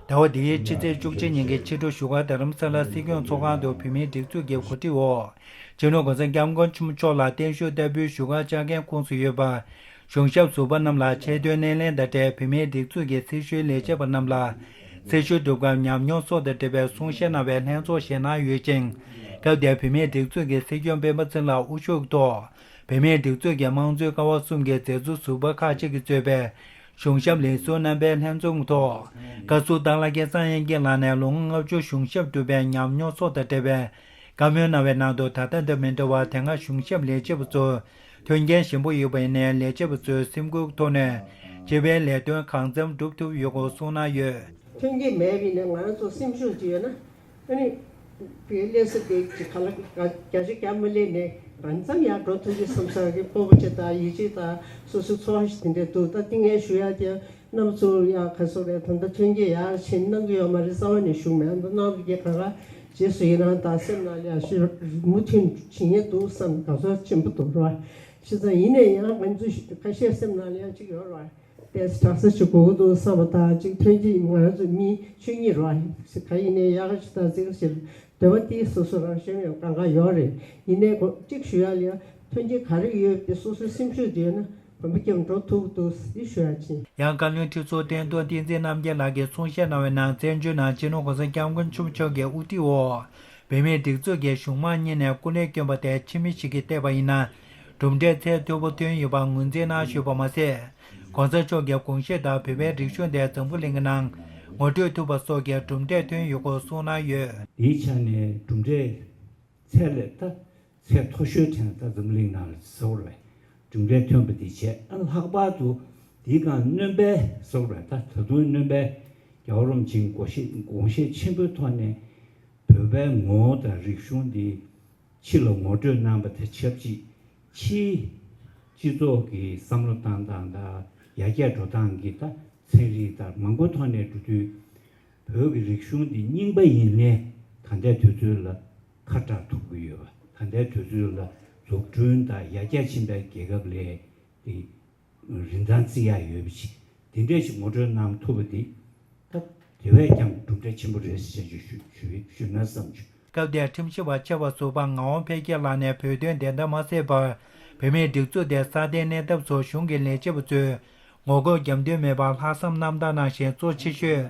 ཟླ་བ་འདིའི་ཕྱི་ཚེས་བཅུ་གཅིག་ཉིན་གྱི་ཕྱི་དྲོ་བཞུགས་སྒར་རྡ་རམ་ས་ལ་སྲིད་སྐྱོང་ཚོགས་ཁང་དུ་བོད་མིའི་སྒྲིག་འཛུགས་ཀྱི་གོ་སྒྲིག་འོག་སྤྱི་ནོར་༸གོང་ས་༸སྐྱབས་མགོན་ཆེན་པོ་མཆོག་ལ་བརྟན་བཞུགས་བསྟར་འབུལ་ཞུ་གར་བཅར་མཁན་ཁོངས་སུ་ཡོད་པ། གཞུང་ཞབས་ཟུར་པ་རྣམས་ལ་ཆེད་དོན་སྣེ་ལེན་དང་འབྲེལ་བོད་མིའི་སྒྲིག་འཛུགས་ཀྱི་སྲི་ཞུའི་ལས་བྱེད་པ་རྣམས་ལ། སྲི་ཞུ་སྒྲུབ་སྐབས་ཉམས་མྱོང་སོགས་དང་འབྲེལ་བའི་གསུང་བཤད་གནང་བའི་ལྷན་ཚོགས་ཤིག་གནང་ཡོད་ཅིང་། སྐབས་དེར་བོད་མིའི་སྒྲིག་འཛུགས་ཀྱི་སྲིད་སྐྱོང་སྤེན་པ་ཚེ་རིང་ལགས་དབུ་བཞུགས་ཐོག་བོད་མིའི་སྒྲིག་འཛུགས་ཀྱི་དམངས་གཙོའི་ཀ་བ་གསུམ་གྱི་མཛད་གཙོ་ཟུར་པ་ཁག་ཅིག་གིས་གཙོས་པའི་གཞུང་ཞབས་ལས་ཟུར་རྣམ་པའི་ལྷན་འཛོམས་ཐོག་བཀའ་ཟུར་སྟག་ལྷ་སྐལ་བཟང་དབྱངས་སྐྱིད་ལགས་ནས་ལོ་ངོ་ལྔ་བཅུ་གཞུང་ཞབས་བསྒྲུབས་པའི་ཉམས་མྱོང་སོགས་དང་འབྲེལ་བའི་བཀའ་མོལ་གནང་བའི་ནང་དུ། ད་ལྟ་དང་མི་འདྲ་བར་དེ་སྔ་གཞུང་ཞབས་ལས་བྱེད་པ་ཚོར་མཐུན་རྐྱེན་ཞན་པོ་ཡོད་པ་ཡིན་ནའི། ལས་བྱེད་པ་ཚོས་སེམས་ཁུར་ཐོག་ནས་སྤྱི་པའི་ལས་དོན་གང་འཚམ་སྒྲུབ་ཐུབ་ཡོད་སྐོར་གསུངས་གནང་ཡོད། མཐུན་རྐྱེན་མེད་པ་ཡིན་ན་ང་རང་ཚོ་སེམས་ཤུགས་ཅིག་ཡོད་ན། ཨ་ནི། བོད་སླེབས་ས་དེ་ཅིག་ག་ལ་བརྒྱ་ཆ་བརྒྱ་མ་སླེབས་ནས་རང་ཙམ་ཡར་འགྲོ་ཐུབ་ཀྱི་བསམ་ས་གི་སྤོབས་པ་ཅིག་དང་ཡིད་ཆེས་དང་སོ་སོའི་ཚོར་བ་ཞིག་དེ་འདྲ་འདུག་ད་ལྟ་ངས་ཞུ་ཡ་དེ་རྣམ་ཚོ་ཡང་ག་སོ་རེད། ད་ལྟ་ཐོན་སྐྱེད་ཡར་ཕྱིན་གནང་གི་ཡོད་མ་རེད། རྩ་བ་ནས་ཞུ་མེད། ད་གནང་གི་ག་རེ་རྗེས་སུ་ཡི་རང་དང་སེམས་ནང་ལ་ཡང་ཞུ་མུ་མཐུད་བྱེད་ངེས་འདུག་བསམ་དགའ་ཚོར་ཆེན་པོ་འདུག་ར། བྱས་ཙང་ཡིན་ནའི་ཡང་ང་ཚོ་ཁ་ཤས་སེམས་ནང་ལ་ཡང་ཅིག་ཡོད་ར། ཏེས་དྲག་ས་ཞིག་དགོས་ཀྱི་འདུག་བསམ་པ་དང་གཅིག་ཐོན་སྐྱེད་ང་རང་ཚོ་མི་ཆོས་ཉིད་རེད་བ། ག་ཡིན་ནའི་ཡག་ག་ཅིག་དང་ཅིག་ཞིག་འདོད་པ་དེ་སོ་སོ་རང་ཤེས་ཡོད་གང་ག་ཡོད་རེད། ཡིན་ནའི་གོ་གཅིག་ཞུ་ཡ་ལ་ཡང་ཐོན་སྐྱེད་ག་རེ་ཡོད་དེ་སོ་སོའི་སེམས་ཤུགས་དེ་ཡོད་ན་གོམ་པ་རྒྱབ་འགྲོ་ཐུབ་ཀྱི་འདུག་འདི་ཞུ་ཡ་ཅིག་ཡང་བཀའ་བློན་ཁྲི་ཟུར་བསྟན་རྡོར་བསྟན་འཛིན་རྣམ་རྒྱལ་ལགས་ཀྱིས་གསུང་བཤད་གནང་བའི་ནང་། བཙན་བྱོལ་ནང་སྤྱི་ནོར་༸གོང་ས་༸སྐྱབས་མགོན་ཆེན་པོ་མཆོག་གི་དབུ་ཁྲིད་འོག་བོད་མིའི་སྒྲིག་འཛུགས་ཀྱི་གཞུང་མང་གཉིས་ནས་སྐུ་ལས་བསྐྱོན་པ་དེ་ཕྱི་མི་ཞིག་གིས་བལྟས་པ་ཡིན་ན། གྲུབ་འབྲས་ཚད་མཐོ་པོ་ཐོན་ཡོད་པ་ངོས་འཛིན་གནང་བཞིན་ཡོད་པ་མ་ཟད། ༸གོང་ས་མཆོག་གི་དགོངས་བཞེད་ལྟར་བོད་པའི་རིག་གཞུང་དེ་འཛམ་བུ་གླིང་གི་ནང་ངོ་སྤྲོད་ཐུབ་པ་སོགས་ཀྱི་གྲུབ་འབྲས་ཐོན་ཡོད་སྐོར་གསུངས་གནང་ཡོད། དེའི་ཆ་ནས་གྲུབ་འབྲས་ཚད་ལས་ད་ཚད་མཐོ་ཤོས་དྲན་ད་འཛམ་བུ་གླིང་ནང་ལ་ཟེར་བ་རེད། གྲུབ་འབྲས་ཐོན་པ་དེ་བྱས། ཨ་ལྷག་པར་དུ་དེའི་སྒང་སྣོན་པ་ཟེར་བ་རེད། ད་ད་དུང་སྣོན་པ་རྒྱལ་བ་རིན་པོ་ཆེའི་དགོངས་བཞེད་དགོངས་བཞེད་ཆེན་པོའི་ཐོག་ནས་བོད་པའི་ངོ་བོ་དང་རིག་གཞུང་འདི་ཕྱི་ལ་ངོ་སྤྲོད་གནང་བ་དང་ཆབས་ཅིག་ཕྱིའི་སྤྱི་ཚོགས་ཀྱི་བསམ་བློ་བཏང་སྟངས་དང་ཡར་རྒྱས་འགྲོ་སྟངས་ཀྱི་ད་ཚན་རིག་དང་མང་པོའི་ཐོག་ནས་འགྲོ་དུས། བོད་ཀྱི་རིག་གཞུང་འདི་རྙིང་པ་ཡིན་ནའི་ད་ལྟའི་དུས་ཚོད་ལ་ཁ་གྲག་ཐུབ་ཀྱི་ཡོད་པ། ད་ལྟའི་དུས་ཚོད་ལ་འཛུགས་སྐྲུན་དང་ཡར་རྒྱས་ཕྱིན་པའི་རྒྱལ་ཁབ་ལས་དེ་རིན་ཐང་བརྩི་ཡག་ཡོད་པ་ཅིག་དེ་འདྲས་ཞིག་ངོ་སྤྲོད་གནང་ཐུབ་པ་འདི་ད་དེ་བས་ཀྱང་གྲུབ་འབྲས་ཆེན་པོ་རེད་ཟེར་ཞུ་ཞུ་ཞུ་ན་བསམ་བྱུང་། སྐབས་དེར་ཁྲིམས་ཞིབ་པ་ཆེ་བ་ཟུར་པ་ངག་དབང་འཕེལ་རྒྱས་ལགས་ནས་བོད་དོན་བདེན་མཐའ་མ་གསལ་བར་བོད་མིའི་སྒྲིག་འཛུགས་དེ་སྲ་བརྟན་གནས་ཐབས་སུ་གཞུང་གི་ལས་བྱེད་པ་ཚོས་ངོ་རྒོལ་རྒྱབ་འདུན་མེད་པར་ལྷག་བསམ་རྣམ་དག་གནང་ཞིང་གཙོ་ཆེ་ཤོས་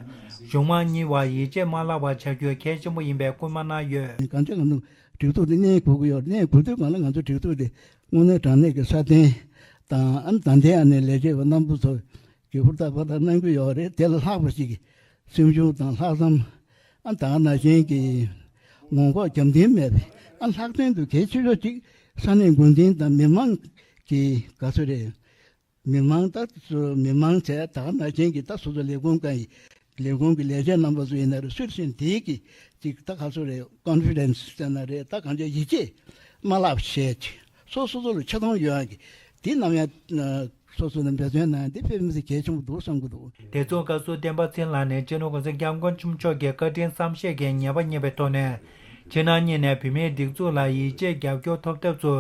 གཞུང་མང་གཉིས་བར་ཡིད་ཆེས་མ་བརླག་པར་བྱ་རྒྱུ་གལ་ཆེན་པོ་ཡིན་པའི་སྐུལ་མ་གནང་ཡོད། གང་ཅི་ང་ཚོ་སྒྲིག་འཛུགས་དེ་གནས་དགོས་ཀྱི་ཡོད། གནས་དགོས་དུས་གང་ལ་ང་ཚོ་སྒྲིག་འཛུགས་དེ་དངོས་གནས་དྲང་གནས་ཀྱི་སྲ་བརྟན་དང་། ཨ་ནི་ད་ལྟའི་ཨ་ནི་ལས་བྱེད་པ་རྣམ་པ་ཚོ་གི་ཧུར་ཐག་ཧུར་ཐག་གནང་གི་ཡོད་རེད། དེ་ལ་ལྷག་པ་ཞིག་གི་སེམས་ཤུགས་དང་ལྷག་བསམ། ཨ་ད་ག་ནང་བཞིན་གྱི་ངོ་ལྐོག་རྒྱབ་རྟེན་མེད་པའི། ཨ་ལྷག་དོན་དུ་གལ་ཆེ་ཤོས་གཅིག་ས་གནས་འགོ་འཛིན་དང་མི་མང་གི་ག་ཚོད་རེད། མི་མང་ད་མི་མང་བྱས་ད་ག་ནང་བཞིན་གྱི་ད་སོ་སོ་ལས་ཁུངས་ཀྱི་ལས་ཁུངས་ཀྱི་ལས་བྱེད་རྣམ་པ་ཚོ་ཡིན་ན་རེ་སུ་ཡིན་དེའི་གི་གཅིག་ད་ག་ཚོད་རེད། ཀོན་ཕི་ཌེན་སི་ཟེར་ན་རེད། ད་གང་ཅི་ཡིད་ཆེས་མ་བརླག་བྱས་ཅིག་སོ་སོ་སོ་ལ་ཆེ་མཐོང་ཡོད་ཡག་གི་འདི་ནམ་ཡང་སོ་སོ་ནས་འབད་བརྩོན་གནང་ཡག་འདི་དཔེ་མི་སྲིད་གལ་ཆེན་པོ་འདུག་བསམ་གྱི་འདུག་དེ་མཚུངས་བཀའ་ཟུར་བསྟན་པ་ཚེ་རིང་ལགས་ནས་སྤྱི་ནོར་༸གོང་ས་༸སྐྱབས་མགོན་ཆེན་པོ་མཆོག་གི་བཀའ་དྲིན་བསམ་ཤེས་ཀྱིས་ངེས་པ་རྙེད་པའི་ཐོག་ནས་ཕྱི་ནང་གཉིས་ནས་བོད་མིའི་སྒྲིག་འཛུགས་ལ་ཡིད་ཆེས་རྒྱབ་སྐྱོར་ཐོབ་ཐབས་སུ་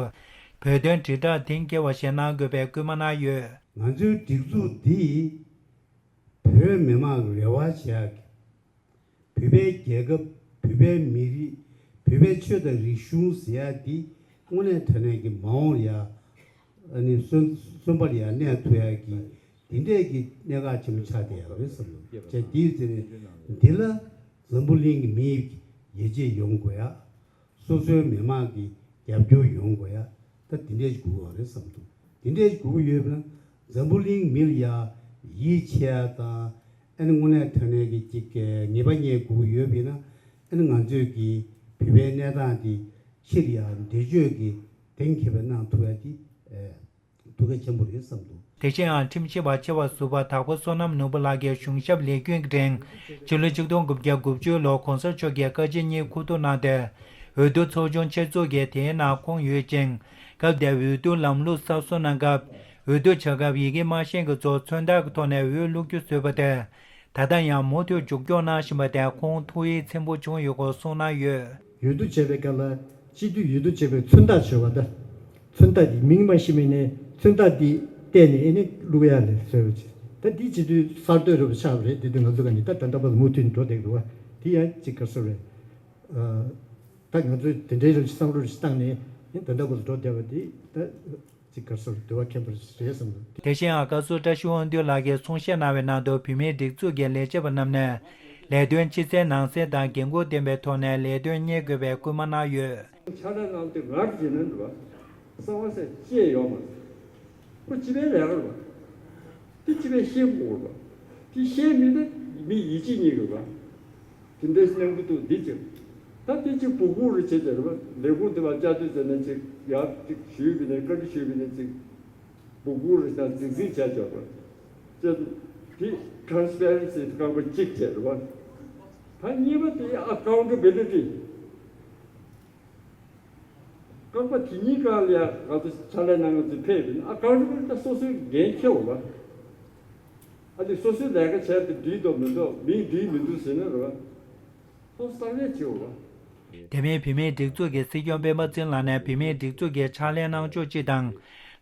བོད་དོན་དྲིལ་བསྒྲགས་གཏིང་འཁེལ་བ་ཞིག་གནང་དགོས་པའི་སྐུལ་མ་གནང་ཡོད། ང་ཚོའི་སྒྲིག་འཛུགས་འདིས་བོད་མི་མང་གི་རེ་བ་བྱེད་ཡག་གི། བོད་པའི་རྒྱལ་ཁབ། བོད་པའི་མི་རིགས། བོད་པའི་ཆོས་དང་རིག་གཞུང་ཟེར་ཡག་འདི་དངོས་གནས་དྲང་གནས་ཀྱི་མ་འོངས་ལ་ཡ། ཨ་ནི་གསོན་གསོན་པ་ལ་ཡ་གནས་ཐུབ་ཡག་གི་འདི་འདྲས་ཀྱི་གནད་འགག་ཆེན་པོ་ཆགས་བསྡད་ཡོད་རེད་བསམ་གྱི་འདུག་བྱས་དེའི་ཚེ་ནས་འདི་ལ་འཛམ་བུ་གླིང་གི་མིའི་ཡིད་ཆེས་ཡོང་དགོས་ཡ། སོ་སོའི་མི་མང་གི་རྒྱབ་སྐྱོར་ཡོང་དགོས་ཡ། ད་དེ་འདྲས་ཞིག་དགོས་ཀྱི་ཡོད་རེད་བསམ་འདུག་དེ་འདྲས་ཞིག་དགོས་ཀྱི་ཡོད་པ་ན་འཛམ་བུ་གླིང་མི་ལ་ཡ་ཡིད་ཆེས་ཡ་དང་། ཨ་ནི་དངོས་གནས་དྲང་གནས་ཀྱི་ཅིག་ངེས་པ་རྙེད་དགོས་ཀྱི་ཡོད་པ་ཡིན་ན། ཨ་ནི་ང་ཚོས་ཀྱི་བོད་པའི་གནས་སྟངས་འདི་ཕྱིར་ཡ་འགྲེལ་བརྗོད་ཀྱི་གཏིང་འཁེལ་བའི་གནང་ཐུབ་ཡ་དེ་ཨེ་ཐུགས་གལ་ཆེན་པོ་རེད་བསམ་འདུག་དེ་བཞིན་ཡང་ཁྲིམས་ཞིབ་པ་ཆེ་བ་ཟུར་པ་དྭགས་པོ་བསོད་ནམས་ནོར་བུ་ལགས་ཀྱིས་གཞུང་ཞབས་ལས་རྒྱུན་གྱི་རིང་ཕྱི་ལོ་ཆིག་སྟོང་དགུ་བརྒྱ་དགུ་བཅུ་ལོར་༸གོང་ས་མཆོག་གིས་བཀའ་སྤྱི་གཉིས་ཁུ་བསྡུ་གནང་སྟེ། འོས་བསྡུ་ཚོགས་ཆུང་ཆེད་འཛུགས་ཀྱིས་དེའི་ནང་ཁོངས་ཡོད་ཅིང་། སྐབས་དེར་འོས་བསྡུ་ལམ་ལུགས་གསར་བཟོ་གནང་སྐབས། འོས་བསྡུ་བྱ་སྐབས་ཡི་གེ་མ་ཤེས་མཁན་ཚོར་མཚོན་རྟགས་ཀྱི་ཐོག་ནས་འོས་བླུག་རྒྱུ་བཟོས་པ་དེ། ད་ལྟ་ཡང་མུ་མཐུད་མཇུག་སྐྱོང་གནང་བཞིན་པ་དེ་ཁོང་ཐུགས་ཡིད་ཚིམ་པོ་བྱུང་ཡོད་སྐོར་གསུངས་གནང་ཡོད། འོས་བསྡུ་བྱས་པའི་སྐབས་ལ་སྤྱི་འཐུས་འོས་བསྡུ་བྱས་པའི་མཚོན་རྟགས་བྱོས་པ་དང་། མཚོན་རྟགས་འདི་མིང་མ་ཤེས་མིན་ནས་མཚོན་རྟགས་འདི་བལྟས་ནས་ཨེ་ནི་བླུག་ཡ་ལས་བཟོས་པ་ཅིག་ད་འདི་སྤྱི་འཐུས་གསར་གཏོད་རེད་པ་ཆགས་པ་རེད། དེ་དུས་ང་ཚོ་ག་ནི་ད་ད་ལྟ་བར་དུ་མུ་མཐུད་ནས་འགྲོ་བསྡད་འདུག་བ། དེ་ཡང་ཅིག་ག་རེ་ཟེར་རེད། ད་ང་ཚོས་དེ་འདྲའི་རིགས་བསམ་བློ་རིགས་བཏང་ནས་ཨེ་ད་ལྟ་བར་དུ་འགྲོ་བསྡད་པ་དེ་ད། ཅིག་ག་རེ་ཟེར་འདུལ་བ་ཁྱད་པར་རེད་བསམ་འདུག་དེ་བཞིན་ཨ་ཀ་ཟུར་བཀྲ་ཤིས་དབང་འདུས་ལགས་ཀྱིས་གསུང་བཤད་གནང་བའི་ནང་དུ་བོད་མིའི་སྒྲིག་འཛུགས་ཀྱི་ལས་བྱེད་པ་རྣམས་ནས་ལས་དོན་ཕྱི་གསལ་ནང་གསལ་དང་འགན་འཁུར་ལྡན་པའི་ཐོག་ནས་ལས་དོན་གཉེར་དགོས་པའི་སྐུལ་མ་གནང་ཡོད། ཕྱག་ལས་གནང་དུས་ང་རྒྱལ་ནོན་འདུག་བ། གསང་བ་སེ་བཅད་ཡོད་མ་རེད། ཁོ་སྤྱི་པའི་ལས་ཀ་རེད་བ། དེ་སྤྱི་པའི་ཤེས་དགོས་རེད་བ། དེ་ཤེས་མེད་ན་མི་ཡིད་ཆེས་རྙེད་དགོས་བ། དེ་འདྲའི་སྙམ་གྱི་འདུག་འདི་ཅིག་ད་དེ་ཅིག་སྦུག་སྦུག་རུ་བྱེད་ཀྱི་རེད་བ། ལས་ཁུངས་དེ་བ་བཅའ་སྡོད་བྱས་ནས་ཅིག་ཡར་ཅིག་ཞུས་པ་ནས་བཀའ་འདྲི་ཞུས་པ་ནས་ཅིག་སྦུག་སྦུག་རུ་དང་རྫིག་རྫིག་བྱས་ཆོག་པ། ཅེས་དེ་ཊ་རན་སི་པེ་རན་སི་རྐང་པ་གཅིག་བྱས་རེད་བ། ད་གཉིས་པ་དེ་ཨ་ཀའུན་ཊ་བི་ལི་ཊི། རྐང་པ་དེ་གཉིས་ཀ་ལ་ཡང་ང་ཚོ་ཕྱག་ལས་གནང་མཁན་ཚོས་ཕེབས་པ་ཡིན་ན། ཨ་ཀའུན་ཊ་བི་ལི་ཊི་ད་སོ་སོའི་འགན་འཁྱེར་དགོས་པ། ཨ་དེ་སོ་སོའི་ལས་ཀ་བྱས་ཏེ་འགྲིག་འདུག་མི་འདུག་མིང་འགྲིག་མི་འདུག་ཟེར་ན་རེད་བ། ཁོ་གསར་པས་བྱེད་དགོས་པ། དེ་མིན་བོད་མིའི་སྒྲིག་འཛུགས་ཀྱི་སྲིད་སྐྱོང་སྤེན་པ་ཚེ་རིང་ལགས་ནས་བོད་མིའི་སྒྲིག་འཛུགས་ཀྱི་ཕྱག་ལས་གནང་ཕྱོགས་སྤྱི་དང་།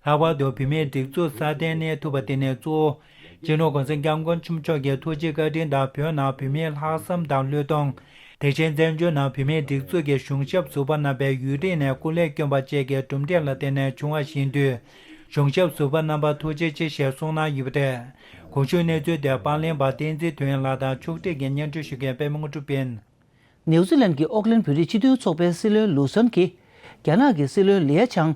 ལྷག་པར་དུ་བོད་མིའི་སྒྲིག་འཛུགས་སྲ་བརྟན་གནས་ཐུབ་པ་དེ་ནི་གཙོ་བོ། སྤྱི་ནོར་༸གོང་ས་༸སྐྱབས་མགོན་ཆེན་པོ་མཆོག་གི་ཐུགས་རྗེ་བཀའ་དྲིན་དང་བོད་ནང་བོད་མིའི་ལྷག་བསམ་དང་བློས་གཏོང་། དེ་བཞིན་བཙན་བྱོལ་ནང་བོད་མིའི་སྒྲིག་འཛུགས་ཀྱི་གཞུང་ཞབས་ཟུར་པ་རྣམ་པས་ཡུན་རིང་ནས་སྐུ་ལས་བསྐྱོན་པ་བཅས་ཀྱི་གྲུབ་འབྲས་ལ་བརྟེན་ནས་བྱུང་བ་ཡིན་དུས། གཞུང་ཞབས་ཟུར་པ་རྣམ་པར་ཐུགས་རྗེ་ཆེ་ཞེས་གསུངས་གནང་ཡོད་པ་རེད། གོང་ཞུས་གནས་ཚུལ་དེ་པར་ལེན་པ་བསྟན་འཛིན་དོན་ལགས་དང་ཕྱོགས་སྒྲིག་གིས་སྙན་སྒྲོན་ཞུ་མཁན་པད་མ་དངོས་གྲུབ་ཡིན། ནེའུ་ཛི་ལན་གྱི་ཨོག་ལན་བོད་རིགས་སྤྱི་མཐུན་ཚོགས་པའི་སྲིད་བློན་ལུའུ་སན་གྱིས། རྒྱ་ནག་གི་སྲིད་བློན་ལི་ཡ་ཆང་།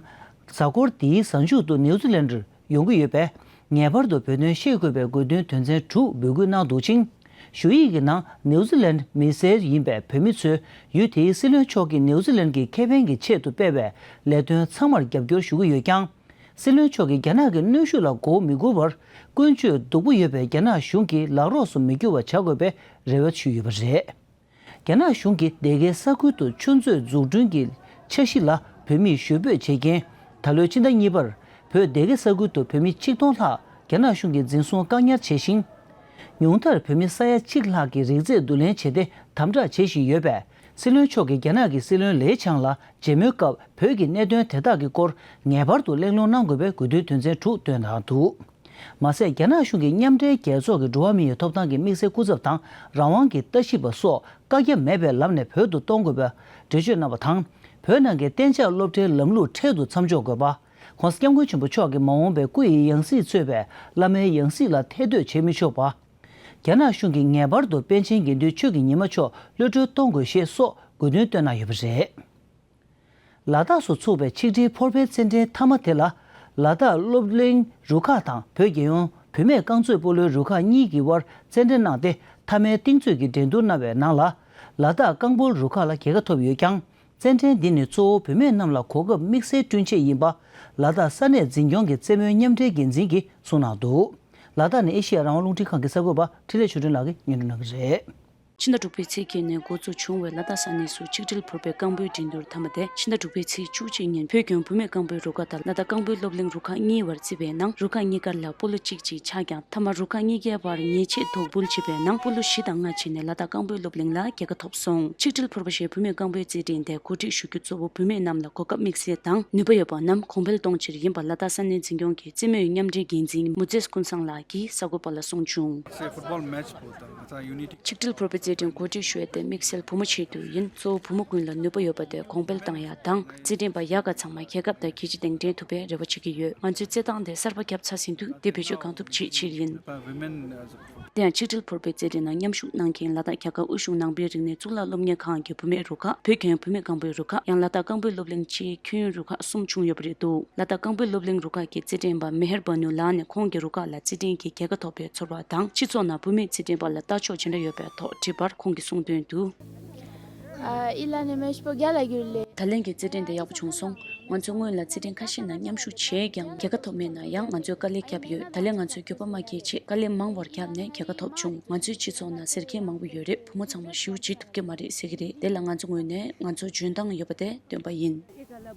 གཟའ་འཁོར་འདིའི་གཟའ་མཇུག་ཏུ་ནིའུ་ཛི་ལན་ཡོང་གི་ཡོད་པས། ངེས་པར་དུ་བོད་དོན་ཤེས་དགོས་པའི་དགོས་འདུན་དོན་ཚན་དྲུག་འབོད་སྐུལ་གནང་འདུག་ཅིང་། ཞུ་ཡིག་གི་ནང་ནིའུ་ཛི་ལན་མི་སེར་ཡིན་པའི་བོད་མི་ཚོས་ཡུལ་དེའི་སྲིད་བློན་མཆོག་གིས་ནིའུ་ཛི་ལན་གྱི་ཁེ་ཕན་གྱི་ཆེད་དུ་སྤེལ་བའི་ལས་དོན་ཚང་མར་རྒྱབ་སྐྱོར་ཞུ་གི་ཡོད་ཀྱང་། སྲིད་བློན་མཆོག་གིས་རྒྱ་ནག་གི་གནོན་ཤུགས་ལ་མགོ་བོ་མི་སྒུར་བར། ཀུན་སྤྱོད་སྡུག་པོ་ཡོད་པའི་རྒྱ་ནག་གཞུང་གི་ལག་རོགས་སུ་མི་འགྱུར་བ་བྱ་དགོས་པའི་རེ་བ་ཞུས་ཡོད་པ་རེད། རྒྱ་ནག་གཞུང་གིས་སྡེ་དགེ་ས་ཁུལ་དུ་ཆུ་མཛོད་འཛུགས་སྐྲུན་གྱི་འཆར་གཞི་ལ་བོད་མིས་ཞུ་འབོད་བྱེད་རྐྱེན། ད་ལོའི་ཕྱི་ཟླ་གཉིས་པར་བོད་སྡེ་དགེ་ས་ཁུལ་དུ་བོད་མི་ཆིག་སྟོང་ལྷག་རྒྱ་ནག་གཞུང་གིས་འཛིན་བཟུང་བཀག་ཉར་བྱས་ཤིང་། ཉུང་མཐར་བོད་མི་ས་ཡ་གཅིག་ལྷག་གི་རིགས་རྫས་བསྡུ་ལེན་བྱས་ཏེ་དམ་དྲག་བྱེད་བཞིན་ཡོད་པས། སྲིད་བློན་མཆོག་གིས་རྒྱ་ནག་གི་སྲིད་བློན་ལི་ཆང་ལ་མཇལ་མོལ་སྐབས་བོད་ཀྱི་གནད་དོན་དེ་དག་གི་སྐོར་ངེས་པར་དུ་གླེང་སློང་གནང་དགོས་པའི་དགོས་འདུན་དོན་ཚན་དྲུག་བཏོན་གནང་འདུག་མ་ཟད། རྒྱ་ནག་གཞུང་གིས་མཉམ་འབྲེལ་རྒྱལ་ཚོགས་ཀྱི་འགྲོ་བ་མིའི་ཐོབ་ཐང་གི་དམིགས་བསལ་སྐུ་ཚབ་དང་རང་དབང་གི་ལྟ་ཞིབ་པ་སོགས་བཀག་རྒྱ་མེད་པའི་ལམ་ནས་བོད་དུ་གཏོང་དགོས་པའི་འགྲེལ་བརྗོད་གནང་བ་དང་། བོད་ནང་གི་གཏན་འཇགས་སློབ་གྲྭའི་ལམ་ལུགས་འཕྲལ་དུ་མཚམས་འཇོག་དགོས་པ། ༸གོང་ས་༸སྐྱབས་མགོན་ཆེན་པོ་མཆོག་གི་མ་འོངས་པའི་སྐུ་ཡི་ཡང་སྲིད་གཙོས་པའི་བླ་མའི་ཡང་སྲིད་ལ་ཐེ་གཏོགས་བྱེད་མི་ཆོག་པ། རྒྱ་ནག་གཞུང་གིས་ངེས་པར་དུ་པཎ་ཆེན་དགེ་འདུན་ཆོས་ཀྱི་ཉི་མ་མཆོག་གློད་གྲོལ་གཏོང་དགོས་ཞེས་སོགས་དགོས་འདུན་བཏོན་གནང་ཡོད་པ་རེད། ལ་དྭགས་སུ་ཚུགས་པའི་ཆིག་སྒྲིལ་ཕོར་པའི་རྩེད་འགྲན་མཐའ་མ་དེ་ལ། ལ་དྭགས་སློབ་གླིང་རུ་ཁག་དང་བོད་རྒྱལ་ཡོངས་བུད་མེད་རྐང་རྩེད་སྤོ་ལོའི་རུ་ཁག་གཉིས་ཀྱི་དབར་རྩེད་འགྲན་གནང་སྟེ། མཐའ་མའི་རྟིང་རྩོད་ཀྱི་འགྲན་བསྡུར་གནང་བའི་ནང་ལ། ལ་དྭགས་རྐང་སྤོལ་རུ་ཁག་ལ་རྒྱལ་ཁ་ཐོབ་ཡོད་ཀྱང་། རྩེད་འགྲན་འདི་ནི་གཙོ་བོ་བུད་མེད་རྣམས་ལ་གོ་སྐབས་དམིགས་བསལ་བསྐྲུན་ཆེད་ཡིན་པ། ལ་དྭགས་ས་གནས་འཛིན་སྐྱོང་གི་རྩེད་མོའི་མཉམ་འབྲེལ་འགན་འཛིན་གྱིས་གསུངས་གནང་འདུག་ལ་དྭགས་ནས་ཨེ་ཤེ་ཡ་རང་དབང་རླུང་འཕྲིན་ཁང་གི་གསར་འགོད་པ་འཕྲིན་ལས་ཆོས་སྒྲོན་ལགས་ཀྱིས་སྙན་སྒྲོན་གནང་གི་རེད། ཕྱི་ཟླ་དྲུག་པའི་ཚེས་བརྒྱད་ནས་འགོ་འཛུགས་བྱུང་བའི་ལ་དྭགས་ས་གནས་སུ་ཆིག་སྒྲིལ་ཕོར་པའི་རྐང་སྤོལ་འགྲན་བསྡུར་མཐའ་མ་དེ་ཕྱི་ཟླ་དྲུག་པའི་ཚེས་བཅུ་གཅིག་ཉིན་བོད་ལྗོངས་བུད་མེད་རྐང་སྤོལ་རུ་ཁག་དང་ལ་དྭགས་རྐང་སྤོལ་སློབ་གླིང་རུ་ཁག་གཉིས་བར་བརྩིས་པའི་ནང་རུ་ཁག་གཉིས་ཀར་ལ་སྤོ་ལོ་གཅིག་གཅིག་ཆགས་ཀྱང་མཐའ་མ་རུ་ཁག་གཉིས་ཀའི་བར་ཉེས་ཆད་དོགས་འབུལ་བྱས་པའི་ནང་སྤོ་ལོ་བཞི་དང་ལྔ་བྱས་ནས་ལ་དྭགས་རྐང་སྤོལ་སློབ་གླིང་ལ་རྒྱལ་ཁ་ཐོབ་སོང་། ཆིག་སྒྲིལ་ཕོར་པ་ཞེས་བུད་མེད་རྐང་སྤོལ་རྩེད་འགྲན་དེ་གོ་སྒྲིག་ཞུ་རྒྱུ་གཙོ་བོ་བུད་མེད་རྣམས་ལ་གོ་སྐབས་དམིགས་བསལ་དང་ནུས་པ་ཡོད་པ་རྣམས་གོང་འཕེལ་གཏོང་ཕྱིར་ཡིན་པ་ལ་དྭགས་ས་གནས་འཛིན་སྐྱོང་གི་རྩེད་མོའི་མཉམ་འབྲེལ་འགན་འཛིན་མུ་ཛེས་ཀུན་བཟང་ལགས་ཀྱིས་གསར་འགོད་པ་ལ་གསུངས་བྱུང་། ཆིག་སྒྲིལ་ཕོར་པའི་རྩེད་འགྲན་གོ་སྒྲིག་ཞུ་ཡས་དེ་དམིགས་བསལ་བུ་མོ་ཆེད་དུ་ཡིན། གཙོ་བོ་བུ་མོ་ཀུན་ལ་ནུས་པ་ཡོད་པ་དེ་གོང་འཕེལ་བཏང་ཡ་དང་། རྩེད་འགྲན་པ་ཡག་ག་ཚང་མ་རྒྱལ་ཁབ་དང་རྒྱལ་སྤྱི་སྟེང་འགྲན་ཐུབ་པའི་རེ་བ་བྱེད་ཀྱི་ཡོད། ང་ཚོས་རྩེད་ཐང་དེ་གསར་པ་བརྒྱབ་ཚར་ཟིན་དུས་དེ་བེད་སྤྱོད་གང་ཐུབ་བྱེད་ཕྱིར་ཡིན། དེ་ཡང་ཆིག་སྒྲིལ་ཕོར་པའི་རྩེད་འགྲན་ནང་མཉམ་ཞུགས་གནང་མཁན་ལ་དྭགས་རྒྱ་གར་དབུས་གཞུང་ནང་པའི་རིག་གནས་གཙུག་ལག་སློབ་གཉེར་ཁང་གི་བུད་མེད་རུ་ཁག་བོད་ལྗོངས་བུད་མེད་རྐང་སྤོལ་རུ་ཁག་ཡང་ལ་དྭགས་རྐང་སྤོལ་སློབ་གླིང་བཅས་ཁྱོན་ཡོངས་རུ་ཁག་གསུམ་བྱུང་ཡོད་པ་རེད་འདུག་ལ་དྭགས་རྐང་སྤོལ་སློབ་གླིང་རུ་ཁག་གི་རྩེད་འགྲན་པ་མེ་ཧེར་བ་ནུ་ལགས་ནས་ཁོང་གི་རུ་ཁག་ལ་རྩེད་འགྲན་གྱི་རྒྱལ་ཁ་ཐོབ་པའི་ཚོར་བ་དང་། སྤྱི་ཚོགས་ནང་བུད་མེད་རྩེད་འགྲན་པ་ལ་ལྟ་ཕྱོགས་ཇི་འདྲ་ཡོད་པའི་ཐོག་དྲིས་པར་ཁོང་གིས་གསུངས་དོན་དུ། ཨ། ཨི་ལ་ནི་མེ་ཤ་པོ་རྒྱ་ལ་གྱུར་ལེ། ད་ལན་གྱི་རྩེད་འགྲན་དེ་ཡག་པོ་བྱུང་སོང་། ང་ཚོ་སྔོན་ལ་རྩེད་འགྲན་ཁ་ཤས་ནང་མཉམ་ཞུགས་བྱས་ཀྱང་རྒྱལ་ཁ་ཐོབ་མེད་ན་ཡང་ང་ཚོས་དཀའ་ལས་བརྒྱབ་ཡོད། ད་ལན་ང་ཚོས་འགྱོད་པ་མ་སྐྱེས་ཆེད་དཀའ་ལས་མང་བར་བརྒྱབ་ནས་རྒྱལ་ཁ་ཐོབ་བྱུང་། ང་ཚོའི་སྤྱི་ཚོགས་ནང་ཟེར་མཁན་མང་པོ་ཡོད་རེད། བུ་མོ་ཚང་མ་ཞེ་པོ་བྱེད་ཐུབ་ཀྱི་མ་རེད་ཟེར་གྱི་རེད། དེ་ལ་ང་ཚོ་ངོས་ནས་ང་ཚོ་འཇོན་ཐང་ཡོད་པ་དེ་སྟོན་པ་ཡིན།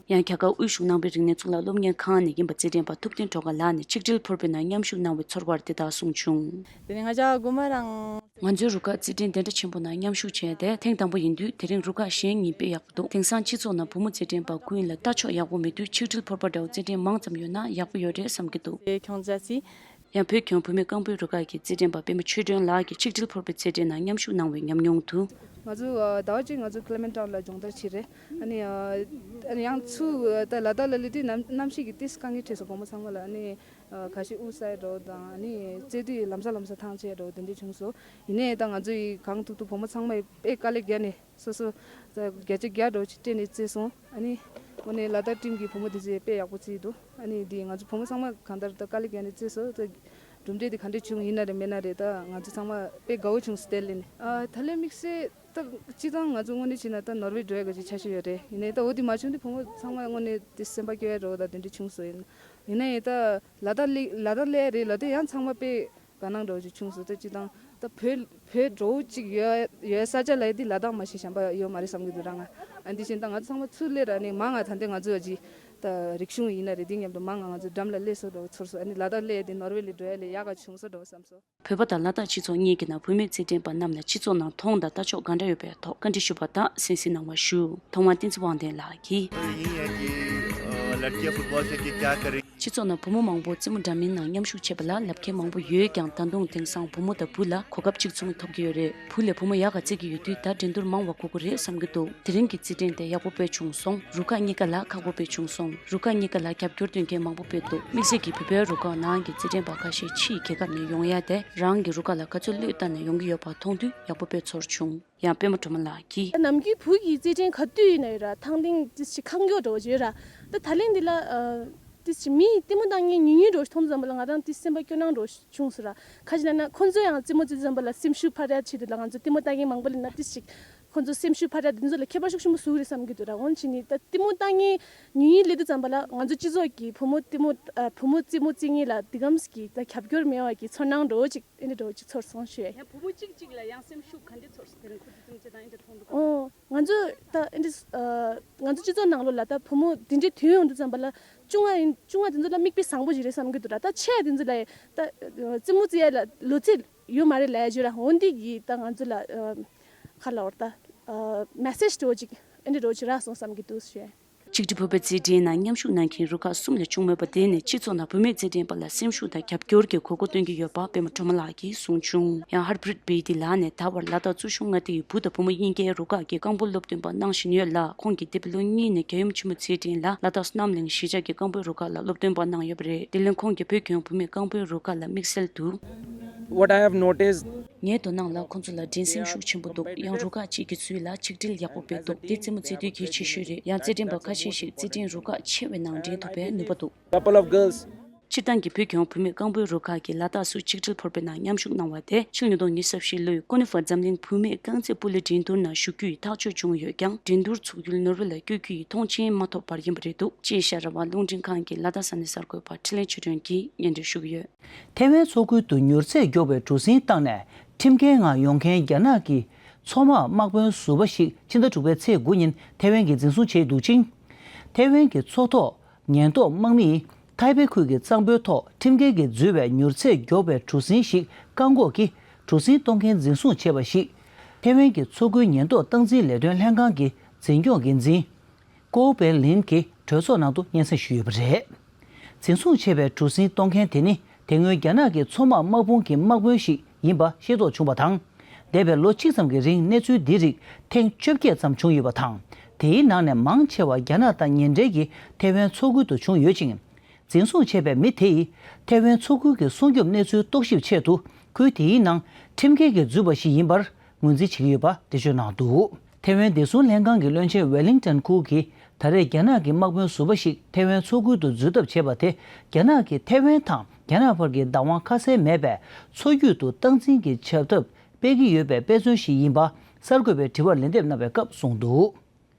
ཡང་རྒྱ་གར་དབུས་གཞུང་ནང་པའི་རིག་གནས་གཙུག་ལག་སློབ་གཉེར་ཁང་ནས་ཡིན་པ་རྩེད་འགྲན་པ་ཐུབ་བསྟན་སྒྲོལ་དཀར་ལགས་ནས་ཆིག་སྒྲིལ་ཕོར་པའི་ནང་མཉམ་ཞུགས་གནང་བའི་ཚོར་བར་འདི་ལྟར་གསུངས་བྱུང་། དེ་ནས་ང་ཅག་དགོང་མོ་རང་། ང་ཚོའི་རུ་ཁག་རྩེད་འགྲན་དེ་འདྲ་ཆེན་པོ་ནང་མཉམ་ཞུགས་བྱས་ཏེ་ཐེངས་དང་པོ་ཡིན་དུས་དེ་རིང་རུ་ཁག་གཞན་གཉིས་དཔེ་ཡག་པོ་འདུག་དེང་སང་སྤྱི་ཚོགས་ནང་བུ་མོ་རྩེད་འགྲན་པ་ཀུན་ལ་ལྟ་ཕྱོགས་ཡག་པོ་མེད་དུས་ཆིག་སྒྲིལ་ཕོར་པ་འདྲ་བོ་རྩེད་འགྲན་མང་ཙམ་ཡོད་ན་ཡག་པོ་ཡོད་རེད་བསམ་གྱི་འདུག་ཡང་བོད་ལྗོངས་བུད་མེད་རྐང་སྤོལ་རུ་ཁག་གི་རྩེད་འགྲན་པ་པད་མ་ཆོས་སྒྲོན་ལགས་ཀྱིས་ཆིག་སྒྲིལ་ཕོར་པའི་རྩེད་འགྲན་ནང་མཉམ་ཞུགས་གནང་བའི་ཉམས་མྱོང་དུ། ང་ཚོ་ཨ་ཟླ་བ་གཅིག་ང་ཚོ་ཀི་ལི་མན་ཊོན་ལ་སྦྱོང་བརྡར་བྱས་རེད། ཨ་ནི་ཨ་ཨ་ནི་ཡང་ཚུར་ད་ལ་དྭགས་ལ་སླེབས་དུས་གནམ་གནམ་གཤིས་ཀྱི་ཏིས་དཀའ་ངལ་འཕྲད་སོང་བུ་མོ་ཚང་མ་ལ། ཨ་ནི་ཨ་ཁ་ཤས་དབུགས་ས་ཡ་འགྲོ་དང་ཨ་ནི་རྩེད་དུས་ལམ་སང་ལམ་སང་ཐང་ཆད་འགྲོ་དེ་འདྲ་བྱུང་སོང་། ཡིན་ནའི་ད་ང་ཚོ་ཡི་གང་ཐུབ་ཐུབ་བུ་མོ་ཚང་མ་ཡི་དཔེ་དཀའ་ལས་བརྒྱབ་ནས་སོ་སོ་ད་བརྒྱ་ཆ་བརྒྱ་འགྲོ་ཅིག་སྤྲད་ནས་རྩེད་སོང་། ཨ་ནི་དངོས་གནས་ལ་དྭགས་ཊིམ་གྱི་བུ་མོ་དེ་ཚོས་དཔེ་ཡག་པོ་རྩེད་འདུག་ཨ་ནི་འདི་ང་ཚོ་བུ་མོ་ཚང་མ་གང་ལྟར་ད་དཀའ་ལས་བརྒྱབ་ནས་རྩེད་སོང་། ད་གྲུབ་འབྲས་དེ་ག་འདྲ་བྱུང་ཡིན་ན་རེད་མིན་ན་རེད། ད་ང་ཚོ་ཚང་མ་དཔེ་དགའ་བོ་བྱུང་སོང་དེ་ལས་ནས། ཨ་ད་ལན་དམིགས་བསལ་ད་སྤྱི་བཏང་ང་ཚོ་དངོས་གནས་བྱས་ན་ད་ནོར་ཝེ་འགྲོ་ཡ་ག་ཅིག་ཆ་ཤས་ཡོད་རེད། ཡིན་ནའི་ད་འོ་དེ་མ་བྱུང་དུས་བུ་མོ་ཚང་མ་དངོས་གནས་དེ་སེམས་པ་སྐྱོ་ཡ་འགྲོ་ད་དེ་འདྲ་བྱུང་སོང་། ཡིན་ཡིན་ནའི་ད་ལ་དྭགས་སླེ་ལ་དྭགས་སླེབས་ཡ་རེད་ལབ་དུས་ཡང་ཚང་མ་དཔེ་དགའ་སྣང་འདྲ་བོ་ཅིག་བྱུང་སོང་། ད་སྤྱི་བཏང་ད་བོད་བོད་འགྲོ་བོ་ཅིག་ཡོད་ཡོད་ས་ཆ་ལ་ཡ་དེ་ལ་དྭགས་མ་གཞི་གཞན་པ་ཡོད་མ་རེད་བསམ་གྱི་འདུག་རང་ང་། ཨ་འདི་བཞིན་ད་ང་ཚོ་ཚང་མ་ཚུར་སླེབས་ར་ནི་མང་ང་ད་འདི་ང་ཚོ་ཨ་ཅི་ད་རིག་གཞུང་ཡིན་ན་རེད། འདི་མཉམ་དུ་མང་ང་ང་ཚོ་འགྲམ་ལ་སླེབས་སོང་འདྲ་བོ་ཚོར་སོང་། ཨ་ནི་ལ་དྭགས་སླེབས་ཡ་དེ་ནོར་ཝེ་ལ་འགྲོ་ཡ་ལས་ཡག་ག་བྱུང་སོང་འདྲ་བོ་བསམ་སོང་། བོད་པ་དང་ལ་དྭགས་སྤྱི་ཚོགས་གཉིས་ཀྱི་ནང་བུད་མེད་རྩེད་འགྲན་པ་རྣམས་ལ་སྤྱི་ཚོགས་ནང་མཐོང་དང་ལྟ་ཕྱོགས་ག་འདྲ་ཡོད་པའི་ཐོག་བཀའ་འདྲི་ཞུས་པ་དང་གསན་གཟིགས་གནང་བ་ཞུ། ཐོག་མར་བསྟན་འཛིན་དབང་ལྡན་ལགས་ཀྱིས། ཡིན་ཡང་གི་लड़कियां फुटबॉल से क्या करें? སྤྱི་ཚོགས་ནང་བུ་མོ་མང་པོ་རྩེད་མོ་འདྲ་མིན་ནང་མཉམ་ཞུགས་བྱེད་པ་ལ་ལབ་མཁན་མང་པོ་ཡོད་ཀྱང་། ད་དུང་དེང་སང་བུ་མོ་དང་བུ་ལ་གོ་སྐབས་གཅིག་མཚུངས་ཐོབ་ཀྱི་ཡོད་རེད། བུ་ལས་བུ་མོ་ཡག་ག་རྩེད་ཀྱི་ཡོད་དུས། ད་འགྲན་བསྡུར་མང་བ་དགོས་ཀྱི་རེད་བསམ་གྱི་འདུག་དེ་རིང་གི་རྩེད་འགྲན་དེ་ཡག་པོ་དཔེ་བྱུང་སོང་། རུ་ཁག་གཉིས་ཀ་ལ་ཁག་པོ་དཔེ་བྱུང་སོང་། རུ་ཁག་གཉིས་ཀ་ལ་རྒྱབ་སྐྱོར་སྟོན་མཁན་མང་པོ་དཔེ་འདུག་དམིགས་བསལ་གྱིས་བོད་པའི་རུ་ཁག་ནང་གི་རྩེད་འགྲན་པ་ཁ་ཤས་ཕྱིའི་རྒྱལ་ཁབ་ནས་ཡོང་ཡ་དེ་རང་གི་རུ་ཁག་ལ་ག་ཚོད་བློས་བཏང་ནས་ཡོང་གི་ཡོད་པ་མཐོང་དུས་ཡག་པོ་དཔེ་ཚོར་བྱུང་། ཡང་པད་མ་སྒྲོལ་མ་ལགས་ཀྱིས། ནམ་རྒྱུན་བོད་ཀྱི་རྩེད་འགྲན་ག་དུས་ཡིན་ན་ཡོད་ར། ཐང་སྟེང་ཏིས་ཅིག་ཁང་སྐྱོ་འགྲོ་བ་ཡོད་ར། ད་ད་ལན་འདི་ལ་ཨ་ཏིས་ཅིག་མི་ལྟད་མོ་ལྟ་མཁན་ཉུང་ཉུང་འགྲོ་མཐོང་ཙམ་པ་ལ་ང་རང་ཏིས་སེམས་པ་སྐྱོ་སྣང་འགྲོ་བྱུང་སོང་ར། ཁ་ཅིག་ལབ་ན་ཁོང་ཚོ་ཡང་རྩེད་མོ་རྩེ་ཙམ་པ་ལ་སེམས་ཤུགས་འཕར་ཡ་ཆེད་དུ་ལ་ང་ཚོ་ལྟད་མོ་ལྟ་མཁན་མང་པོ་ལབ་ན་ཏིས་ཅིག་ཁོང་ཚོ་སེམས་ཤུགས་འཕར་ཡ་འདི་ཚོ་ལ་ཁྱད་པར་ཤུགས་ཆེན་པོ་བཟོ་གི་རེད་བསམ་གྱི་འདུག་ར། འོན་ཅི་ནི་ད་ལྟད་མོ་ལྟ་མཁན་ཉུང་ཉུང་སླེབས་དུས་ཙམ་པ་ལ་ང་ཚོ་སྤྱི་ཚོགས་ཀྱི་བུ་མོ་ལྟད་མོ་ཨ་བུ་མོ་རྩེད་མོ་རྩེ་མཁན་ལ་འདི་གམ་གྱི་ད་རྒྱབ་སྐྱོར་མེད་པ་གི་ཚོར་སྣང་འགྲོ་བ་ཅིག་ཨེ་འདྲ་འགྲོ་ཅིག་ཚོར་སོང་ཞུ། ཡང་བུ་མོ་གཅིག་གཅིག་ལ་ཡང་སེམས་ཤུགས་ག་འདྲ་ཚོར་སོང་། དེ་རིང་ཁོ་ཚོ་ཙམ་ཅིག་དང་ཨེ་འདྲ་མཐོང་འདུག་གམ། ཨོ། ང་ཚོ་ད་ཨེ་འདྲ་ཨ་ང་ཚོ་སྤྱི་ཚོགས་ནང་ལོགས་ལ་ད་བུ་མོ་འདི་འདྲའི་དུས་ཡོང་དུས་ཙམ་པ་ལ་ཆུང་བ་ཡིན་ཆུང་བ་འདི་ཚོ་ལ་མིག་དཔེ་བཟང་པོ་ཞིག་རེད་བསམ་གྱི་འདུག་ར། ད་ཆེ་འདི་ཚོ་ལ་ད་རྩེད་མོ་རྩེ་ཡ་ལ་ལོ་ཚད་ཡོད་མ་རེད་ལབ་ཡ་ཅིག་ཡོད་ར། འོན་ཏེ་གི་ད་ང་ཚོ་ལ་ཨ་ག་ལབ་དགོས་རེད། ད་ཨ་མེ་སེཇ་འདྲ་བོ་ཅིག་ཨེ་འདྲ་འདྲ་བོ་ཅིག་རག་སོང་བསམ་གྱི་འདུག་ཞུ། ཆིག་ཁྲི་བོད་པའི་རྩེད་འགྲན་ནང་མཉམ་ཞུགས་གནང་མཁན་རུ་ཁག་གསུམ་ལས་བྱུང་མེད་པ། དེ་ནི་སྤྱི་ཚོགས་ནང་བུད་མེད་རྩེད་འགྲན་པ་ལ་སེམས་ཤུགས་དང་རྒྱབ་སྐྱོར་གྱི་དགོས་མཁོ་སྟོན་གྱི་ཡོད་པ་པད་མ་སྒྲོལ་མ་ལགས་ཀྱིས་གསུངས་བྱུང་། ཡང་ཧར་པྲིད་བེ་ཏི་ལགས་ནས་ད་བར་ལ་དྭགས་ཙུའུ་ཞུང་མངའ་སྡེ་ཡི་བུ་དང་བུ་མོ་དབྱིན་སྐད་རུ་ཁག་གི་རྐང་སྤོལ་སློབ་སྟོན་པ་གནང་བཞིན་ཡོད་ལ། ཁོང་གིས་འདས་པའི་ལོ་གཉིས་ནས་རྒྱལ་ཡུམ་ཆེན་མོ་རྩེད་འགྲན་ལ་ལ་དྭགས་བསོད་ནམས་གླིང་གཞིས་ཆགས་ཀྱི་རྐང་སྤོལ་རུ་ཁག་ལ་སློབ་སྟོན་པ་གནང་ཡོད་པ་རེད། དེ་ལས་ཁོང་གིས་བོད་ལྗོངས་བུད་མེད་རྐང་སྤོལ་རུ་ཁག་ལ་དམིགས་བསལ་དུ། What I have noticed. ངའི་དོ་སྣང་ལ་ཁོང་ཚོ་ལ་འགྲན་སེམས་ཤུགས་ཆེན་པོ་འདུག་ཡང་རུ་ཁག་གཅིག་གི་ཚུལ་ལ་ཆིག་སྒྲིལ་ཡག་པོ་དཔེ་འདུག་དེ་རྩེད་མོ་རྩེ་དུས་གལ་ཆེ་ཤོས་རེད། ཡང་རྩེད་འགྲན་པ་ཁ་ཤས་ཤིག་རྩེད་འགྲན་རུ་ཁག་ཆེ་བའི་ནང་འདྲེན་ཐུབ་པའི་ནུས་པ་འདུག Couple of girls. སྤྱིར་བཏང་གི་བོད་ལྗོངས་བུད་མེད་རྐང་སྤོལ་རུ་ཁག་གིས་ལ་དྭགས་སུ་ཆིག་སྒྲིལ་ཕོར་པའི་ནང་མཉམ་ཞུགས་གནང་བ་དེ་ཕྱི་ལོ་ཉིས་སྟོང་ཉི་ཤུ་བཞི་ལོའི་ཀོ་ནི་ཧྥ་འཛམ་གླིང་བུད་མེད་རྐང་རྩེད་སྤོ་ལོའི་འགྲན་བསྡུར་ནང་ཞུགས་རྒྱུ་ཡི་ཐག་གཅོད་བྱུང་ཡོད་ཀྱང་། འགྲན་བསྡུར་ཚུགས་རྒྱུར་ནོར་བུ་ལ་བསྐྱོད་རྒྱུ་ཡི་མཐོང་ཆེན་མ་ཐོབ་པར་ཡིན་པ་རེད་འདུག་ཅེས་ཤ་ར་བ་རླུང་འཕྲིན་ཁང་གིས་ལ་དྭགས་ས་གནས་གསར་འགོད་པ་འཕྲིན་ལས་ཆོས་སྒྲོན་གྱིས་སྙན་སྒྲོན་ཞུ་གི་ཡོད། ཐའེ་ཝན་མཚོ་ཁུལ་དུ་མྱུར་ཚད་མགྱོགས་པའི་གྲུ་གཟིངས་བཏང་ནས་ཁྲིམས་འགལ་ངང་ཡོང་མཁན་རྒྱ་ནག་གི་མཚོ་དམག་དམག་དཔོན་ཟུར་པ་ཞིག་ཕྱི་ཟླ་དྲུག་པའི་ཚེས་དགུ་ཉིན་ཐའེ་ཝན་གྱིས་འཛིན་བཟུང་བྱས་འདུག་ཅིང་། ཐའེ་ཝན་གྱི་མཚོ་ཐོག་ཉེན་རྟོག་དམག་མིས་ཐའེ་པེ་ཁུལ་གྱི་གཙང་པོའི་ཐོག་ཁྲིམས་འགལ་གྱིས་འཛུལ་བའི་མྱུར་ཚད་མགྱོགས་པའི་གྲུ་གཟིངས་ཤིག་བཀག་འགོག་གིས་གྲུ་གཟིངས་གཏོང་མཁན་འཛིན་བཟུང་བྱས་པ་ཞིག་ཐའེ་ཝན་གྱི་མཚོ་ཁུལ་ཉེན་རྟོག་སྟངས་འཛིན་ལས་དོན་ལྷན་ཁང་གི་འཛིན་སྐྱོང་འགན་འཛིན། ཀོའུ་པེ་ལིན་གྱིས་གྲོས་ཚོགས་ནང་དུ་སྙན་སེང་ཞུས་ཡོད་པ་རེད། འཛིན་བཟུང་བྱས་པའི་གྲུ་གཟིངས་གཏོང་མཁན་དེ་ནི་དེ་སྔོན་རྒྱ་ནག་གི་མཚོ་དམག་དམག་དཔུང་གི་དམག་དཔོན་ཞིག་ཡིན་པ་ཤེས་རྟོགས་བྱུང་བ་དང་། འདས་པའི་ལོ་གཅིག་ཙམ་གྱི་རིང་གནས་ཚུལ་འདི་རིགས་ཐེངས་བཅོ་བརྒྱད་ཙམ་བྱུང་ཡོད་པ་དང་། དེའི་ནང་ནས་མང་ཆེ་བ་རྒྱ་ནག་དང་ཉེ་འབྲེལ་གྱི་ཐའེ་ཝན་མཚོ་ཁུལ་དུ་བྱུང་ཡོད་ཅིང་། འཛིན་བཟུང་བྱས་པའི་མི་དེ་ཡིས་ཐའེ་ཝན་མཚོ་ཁུལ་གྱི་སྲུང་སྐྱོབ་གནས་ཚུལ་རྟོག་ཞིབ་ཆེད་དུ་ཁུལ་དེའི་ནང་ཁྲིམས་འགལ་གྱིས་འཛུལ་བ་ཞིག་ཡིན་པར་ངོས་འཛིན་བྱེད་ཀྱི་ཡོད་པ་འགྲེལ་བརྗོད་གནང་འདུག་ཐའེ་ཝན་བདེ་སྲུང་ལྷན་ཁང་གི་བློན་ཆེན་ཝེ་ལིང་ཏན་ཁུའུ་གིས་ད་རེས་རྒྱ་ནག་གི་དམག་དཔོན་ཟུར་པ་ཞིག་ཐའེ་ཝན་མཚོ་ཁུལ་དུ་འཛུལ་ཐབས་བྱས་པ་དེ་རྒྱ་ནག་གིས་ཐའེ་ཝན་དང་རྒྱ་ནག་བར་གྱི་བདག་དབང་ཁ་གསལ་མེད་པའི་མཚོ་རྒྱུད་དུ་སྟངས་འཛིན་གྱི་བྱ་ཐབས་སྤེལ་གྱི་ཡོད་པའི་དཔེ་མཚོན་ཞིག་ཡིན་པ་གསར་འགོད་པའི་དྲི་བར་ལན་འདེབས་གནང་བའི་སྐབས་གསུངས་འདུག་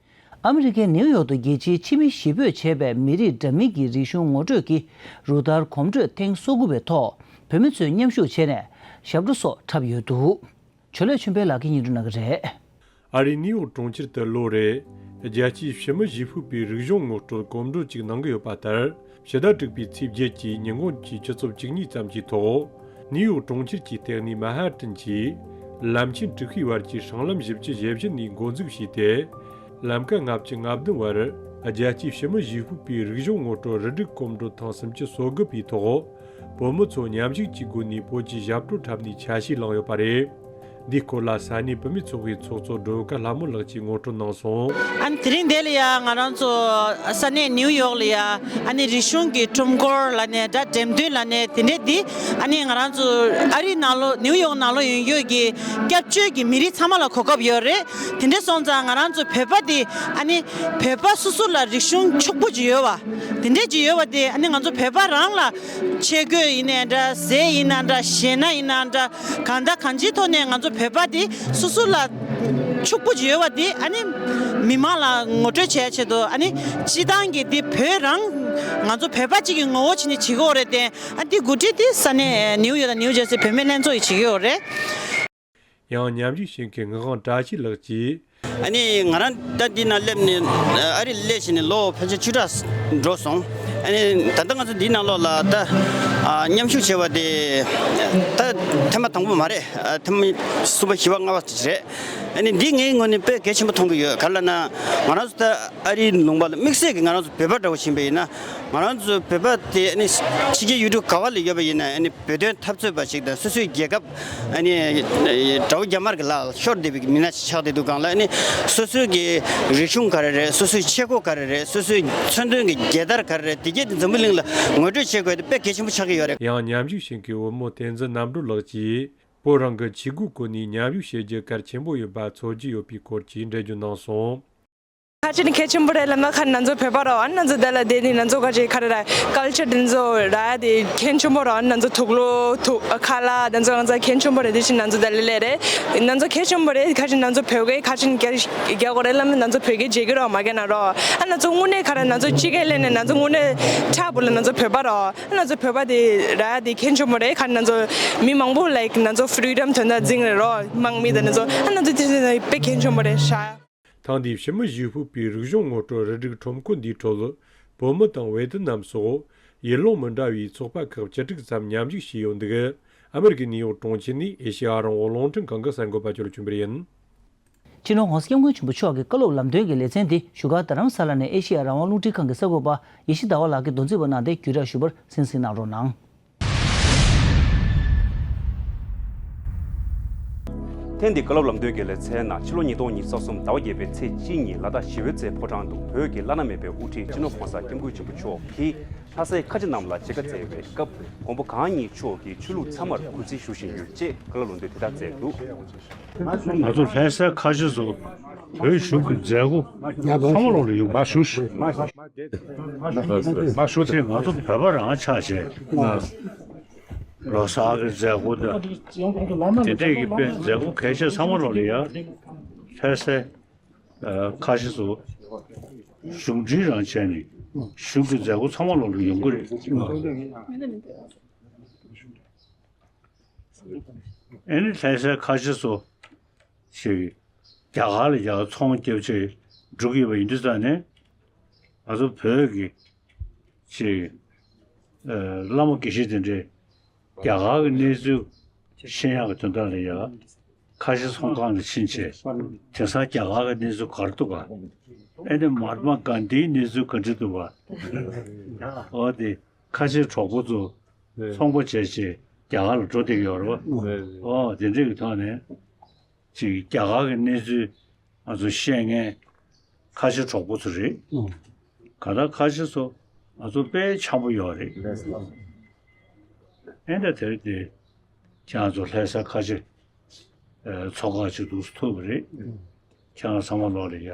ཨ་མི་རི་ཀའི་ནིའུ་ཡོག་ཏུ་རྒྱལ་སྤྱིའི་ཕྱི་མི་གཞིས་སྤོས་བྱས་པའི་མི་རིགས་འདྲ་མིན་གྱི་རིག་གཞུང་ངོ་སྤྲོད་ཀྱི་རུ་སྟར་གོམ་བགྲོད་ཐེངས་སོ་དགུ་པའི་ཐོག་བོད་མི་ཚོས་མཉམ་ཞུགས་བྱས་ནས་ཞབས་བྲོ་སོགས་འཁྲབ་ཡོད་འདུག་ཇོ་ལེགས་ཆོས་འཕེལ་ལགས་ཀྱིས་སྙན་སྒྲོན་གནང་གི་རེད། ཨ་རིའི་ནིའུ་ཡོག་གྲོང་ཁྱེར་དུ་ལོ་རེ་རྒྱལ་སྤྱིའི་ཕྱི་མི་གཞིས་སྤོས་པའི་རིག་གཞུང་ངོ་སྤྲོད་གོམ་བགྲོད་ཅིག་གནང་གི་ཡོད་པ་ལྟར། ཕྱི་ཟླ་དྲུག་པའི་ཚེས་བརྒྱད་ཀྱི་ཉིན་གུང་གི་ཆུ་ཚོད་བཅུ་གཉིས་ཙམ་གྱི་ཐོག་ནིའུ་ཡོག་གྲོང་ཁྱེར་གྱི་ལྟེ་གནས་མན་ཧ་ཏན་གྱི་ལམ་ཆེན་དྲུག་པའི་བར་གྱི་སྲང་ལམ་བཞི་བཅུ་ཞེ་བཞི་ནས་འགོ་འཛུགས་བྱས་ཏེ། ལམ་ཀ་ལྔ་བཅུ་ང་བདུན་བར་རྒྱལ་སྤྱིའི་ཕྱི་མི་གཞིས་སྤོས་པའི་རིག་གཞུང་ངོ་སྤྲོད་རུ་སྒྲིག་གོམ་བགྲོད་ཐེངས་སུམ་ཅུ་སོ་དགུ་པའི་ཐོག་བོད་མི་ཚོ་མཉམ་ཞུགས་ཀྱི་སྒོ་ནས་བོད་ཀྱི་ཞབས་བྲོ་འཁྲབ་ནས་ཆ་ཤས་བླངས་ཡོད་པ་རེད། འདིའི་སྐོར་ལ་ས་གནས་བུད་མེད་ཚོགས་པའི་ཚོགས་གཙོ་སྒྲོལ་དཀར་ལྷ་མོ་ལགས་ཀྱིས་ངོ་སྤྲོད་གནང་སོང་། ཨ་ནི་དེ་རིང་འདི་ལ་ཡ་ང་རང་ཚོ་ས་གནས་ནིའུ་ཡོག་ལ་ཡ་ཨ་ནི་རིག་གཞུང་གི་ཁྲོམ་སྐོར་ལ་ནས་འདྲ་འགྲེམས་སྟོན་ལ་ནས་དེ་འདྲས་འདི་ཨ་ནི་ང་རང་ཚོ་ཨ་རིའི་ནང་ལོགས་ནིའུ་ཡོག་ནང་ལོགས་ཡོད་ཡོད་ཀྱི་སྐྱབས་བཅོལ་གྱི་མི་རིགས་ཚང་མ་ལ་གོ་སྐབས་ཡོད་རེད། དེ་འདྲས་སོང་ཙང་ང་རང་ཚོ་བོད་པ་འདི་ཨ་ནི་བོད་པ་སོ་སོ་ལ་རིག་གཞུང་ཕྱུག་པོ་ཅིག་ཡོད་བ། དེ་འདྲས་ཅིག་ཡོད་བ་དེ་ཨ་ནི་ང་ཚོ་བོད་པ་རང་ལ་ཆས་གོས་ཡིན་ནའི་འདྲ། ཟས་ཡིན་ན་འདྲ། ཞེ་ན་ཡིན་ན་འདྲ། གང་ལྟར་གང་ཅིའི་ཐོག་ནས་ང་ཚོ་བོད་པ་དེ་སོ་སོ་ལ་ཕྱུག་པོ་ཅིག་ཡོད་བ་དེ་ཨ་ནི་མི་མང་ལ་ངོ་སྤྲོད་བྱེད་ཡ་ཆེད་དུ་ཨ་ནི་སྤྱི་བཏང་གི་དེ་བོད་རང་ང་ཚོ་བོད་པ་གཅིག་གི་ངོ་བོ་བྱས་ནས་བྱེད་ཀྱི་ཡོད་རེད་དེ། ཨ་དེ་གོ་སྒྲིག་དེ་ས་གནས་ནིའུ་ཡོག་དང་ནིའུ་ཇར་སི་བོད་མི་ལྷན་ཚོགས་ཀྱིས་བྱེད་ཀྱི་ཡོད་རེད། ཡང་མཉམ་ཞུགས་བྱེད་མཁན་ངག་དབང་བཀྲ་ཤིས་ལགས་ཀྱིས། ཨ་ནི་ང་རང་ད་འདི་ན་སླེབས་ནས་ཨ་རི་སླེབས་བྱས་ནས་ལོ་ཕལ་ཆེར་བཅུ་ཕྲག་འགྲོ་སོང་། ཨ་ནི་ད་ལྟ་ང་ཚོ་འདི་ནང་ལོགས་ལ་ད་ཨ་མཉམ་ཞུགས་བྱས་པ་དེ་ད་ཐེངས་མ་དང་པོ་མ་རེད། ཨ་ཐེངས་མ་གསུམ་པ་བཞི་པ་ལྔ་པ་ཅིག་རེད། ཨ་ནི་འདི་ངའི་ངོས་ནས་དཔེ་གལ་ཆེན་པོ་མཐོང་གི་ཡོད། ག་རེ་ལབ་ན། ང་རང་ཚོ་ད་ཨ་རིའི་ལུང་པ་ལ་དམིགས་བསལ་གྱི་ང་རང་ཚོ་བོད་པ་འདྲ་བོ་ཕྱིན་པ་ཡིན་ན། ང་རང་ཚོ་བོད་པ་དེ་ཨ་ནི་ཕྱི་རྒྱལ་ཡུལ་གྲུ་ག་བ་ལ་ཡོད་པ་ཡིན་ན། ཨ་ནི་བོད་དོན་འཐབ་རྩོད་པ་ཞིག་དང་། སོ་སོའི་རྒྱལ་ཁབ་ཨ་ནི་དགྲ་བོ་རྒྱ་དམར་གྱི་ལག་ལ་ཤོར་བསྡད་པའི་མི་སྣ་ཞིག་ཆགས་བསྡད་འདུག་གང་ལ། ཨ་ནི་སོ་སོའི་གི་རིག་གཞུང་ག་རེ་རེད། སོ་སོའི་ཆས་གོས་ག་རེ་རེད། སོ་སོའི་མཚོན་དོན་གྱི་རྒྱལ་དར་ག་རེ་རེད། དེ་གྱད་དེ་འཛམ་བུ་གླིང་ལ་ངོ་སྤྲོད་བྱེད་དགོས་དེ་དཔེ་གལ་ཆེན་པོ་ཆགས་ཀྱི་ཡོད་རེད། ཡང་ཉམས་ཞིབ་བྱེད་མཁན་བུ་མོ་བསྟན་འཛིན་རྣམ་གྲོལ་ལགས་ཀྱིས། བོད་རང་གི་ཆས་གོས་བཀོལ་ནས་ཉམས་ཞིབ་བྱེད་རྒྱུ་གལ་ཆེན་པོ་ཡིན་པ་ཚོར་གྱི་ཡོད་པའི་སྐོར་གྱི་འགྲེལ་བརྗོད་གནང་སོང་། ཁ་ཆེ་ནི་གལ་ཆེན་པོ་རེད་ལབ་ན། ཁ་ནང་ཚོ་བོད་པ་རོ། ཨ་ནང་ཚོ་དེ་ལ་དེ་ནི་ནང་ཚོ་ཁ་ཆེ་ཁ་རེ་ར་ཀལ་ཆར་དེ་ཚོ་ར་དེ་གལ་ཆེན་པོ་རོ། ཨ་ནང་ཚོ་དུག་ལོག་དུག་ཁ་ལག་དེ་ཚོ་ང་ཚོ་གལ་ཆེན་པོ་རེད། དེ་བཞིན་ནང་ཚོ་དེ་ལ་ལས་རེད། ནང་ཚོ་གལ་ཆེན་པོ་རེད། ཁ་ཆེ་ནང་ཚོ་བོད་སྐད་ཁ་ཆེ་ནི་རྒྱག་རྒྱག་དགོས་རེད་ལབ་ན། ནང་ཚོ་བོད་སྐད་བརྗེད་ཀྱི་རོ་མ་རྒྱག་ན་རོ། ཨ་ནང་ཚོ་དངོས་གནས་ཁ་ར་ནང་ཚོ་སྤྱི་སྐད་ལས་ནས་ནང་ཚོ་དངོས་གནས་ཁྲ་བོ་ལ་ནང་ཚོ་བོད་པ་རོ། ང་ཚོ་བོད་པ་དེ་ར་དེ་གལ་ཆེན་པོ་རེད། ཁ་ང་ཚོ་མི་མང་པོ་ལའིཀ་ང་ཚོ་ཕི་རི་ཌམ་དོན་དག་འཛིང་རེད་རོ། དམག་མི་དང་ང་ཚོ་ཨ་ང་ཚོ་དེ་དེ་དེ་དཔེ་གལ་ཆེན་པོ་རེད་ཤག་ཐེངས་འདིའི་ཕྱི་མི་ཞིག་ཕུད་པའི་རིག་གཞུང་ངོ་སྤྲོད་རུ་སྒྲིག་ཁྲོམ་སྐོར་འདིའི་ཁྲོད། བོད་མི་དང་ཝེ་ཏི་ནམ་སོགས་ཡུལ་ལུང་མི་འདྲ་བའི་ཚོགས་པ་ཁག་བཅུ་དྲུག་ཙམ་མཉམ་ཞུགས་བྱས་ཡོད་འདུག་ཨ་མེ་རི་ཀའི་ནིའུ་ཡོག་གྲོང་ཁྱེར་ནས་ཨེ་ཤེ་ཡ་རང་དབང་རླུང་འཕྲིན་ཁང་གི་གསར་འགོད་པ་ཅོ་ལགས་བྱུང་བ་ཡིན། སྤྱི་ནོར་༸གོང་ས་༸སྐྱབས་མགོན་ཆེན་པོ་མཆོག་གི་བཀའ་སློབ་ལམ་སྟོན་གྱི་ལེ་ཚན་འདི་བཞུགས་སྒར་རྡ་རམ་ས་ལ་ནས་ཨེ་ཤེ་ཡ་རང་དབང་རླུང་འཕྲིན་ཁང་གི་གསར་འགོད་པ་ཡེ་ཤེས་ཟླ་བ་ལགས་ཀྱིས་མདོ་འཛིན་པ་གནང་སྟེ་བརྒྱུད་བསྒྲགས་ཞུས་པར་གསན་གཟིགས་གནང་རོགས་གནང་། ཐེངས་འདིའི་བཀའ་སློབ་ལམ་སྟོན་གྱི་ལེ་ཚན་ནང་ཕྱི་ལོ་ཉིས་སྟོང་ཉི་ཤུ་རྩ་གསུམ་ཟླ་བ་བརྒྱད་པའི་ཚེས་གཅིག་ཉིན་ལ་དྭགས་ཞི་བའི་རྩེ་ཕོ་བྲང་དུ་བོད་ཀྱི་བླ་ན་མེད་པའི་དབུ་ཁྲིད་སྤྱི་ནོར་༸གོང་ས་༸སྐྱབས་མགོན་ཆེན་པོ་མཆོག་གིས་ལྷ་སའི་ཁ་ཆེ་རྣམས་ལ་མཇལ་ཁ་བསྩལ་བའི་སྐབས། མགོན་པོ་གང་ཉིད་མཆོག་གིས་ཆོས་ལུགས་ཚང་མར་གུས་བརྩི་ཞུ་བཞིན་ཡོད་ཅེས་བཀའ་སློབ་ལམ་སྟོན་དེ་ལྟར་སྩལ་འདུག་ང་ཚོ་ལྷ་སའི་ཁ་ཆེ་ཚོ་བོད་གཞུང་གི་མཛད་སྒོ་ཚང་མ་ལོག་ལ་ཡོང་། མ་ཞུ་ཞུ། མ་ཞུ་དེ་ང་ཚོ་བོད་པ་རང་ཆགས་བྱས། ལོ་གསར་གྱི་མཛད་སྒོ་དང་དེ་འདྲས་ཀྱི་དཔེ་མཛད་སྒོ་གལ་ཆེ་ཚང་མ་ལོག་ལ་ཡ། ལྷ་སའི་ཁ་ཆེ་ཚོ་གཞུང་འབྲེལ་རང་བྱས་ནས་གཞུང་གི་མཛད་སྒོ་ཚང་མ་ལོག་ལ་ཡོང་གི་རེད། ཨེ་ནི་ལྷ་སའི་ཁ་ཆེ་ཚོ་ཞིག་རྒྱ་གར་ལ་ཡར་ཚོང་རྒྱབ་ཆེད་འགྲོ་གི་ཡོད་པ་ཡིན་དུས་ཙང་ནས། ང་ཚོ་བོད་ཀྱི་ཅིག་ཨ་བླ་མ་དགེ་བཤེས་དེ་འདྲས་རྒྱ་གར་གྱི་གནས་ཚུལ་ཤེས་ཡག་གི་དོན་དག་ལ་ཡ་ཁ་ཆེ་ཚོང་ཁང་ལ་ཕྱིན་བྱས། དེང་སང་རྒྱ་གར་གྱི་གནས་ཚུལ་ག་རེ་འདུག་ག་ཨེ་ནི་མ་ཧཱ་ཏ་མ་གྷན་དྷིའི་གནས་ཚུལ་ག་འདྲ་འདུག་ག་འོ་དེ་ཁ་ཆེ་གྲོགས་པོ་ཚོ་ཚོང་པ་བྱས་བྱས་རྒྱ་གར་ལ་འགྲོ་བསྡད་ཀྱི་ཡོད་རེད་པ། འོ་དེ་འདྲ་གི་ཐོག་ནས། ཅིག་རྒྱ་གར་གྱི་གནས་ཚུལ་ང་ཚོ་ཤེས་མཁན་ཁ་ཆེ་གྲོགས་པོ་ཚོ་རེད། ཨང་། ག་ད་ཁ་ཆེ་ཚོ་ང་ཚོ་དཔེ་འཆམ་པོ་ཡོད་རེད། ཨེ་འདྲ་དེར་དེ་ཁྱེད་ཚོ་ལྷ་ས་ཁ་ཆེ་ཨེ་ཚོ་ཁག་ཅིག་འདུག་སེ་ཐུག་པ་རེད། ཁྱེད་རང་ཚང་མ་ལོག་ལ་ཡ།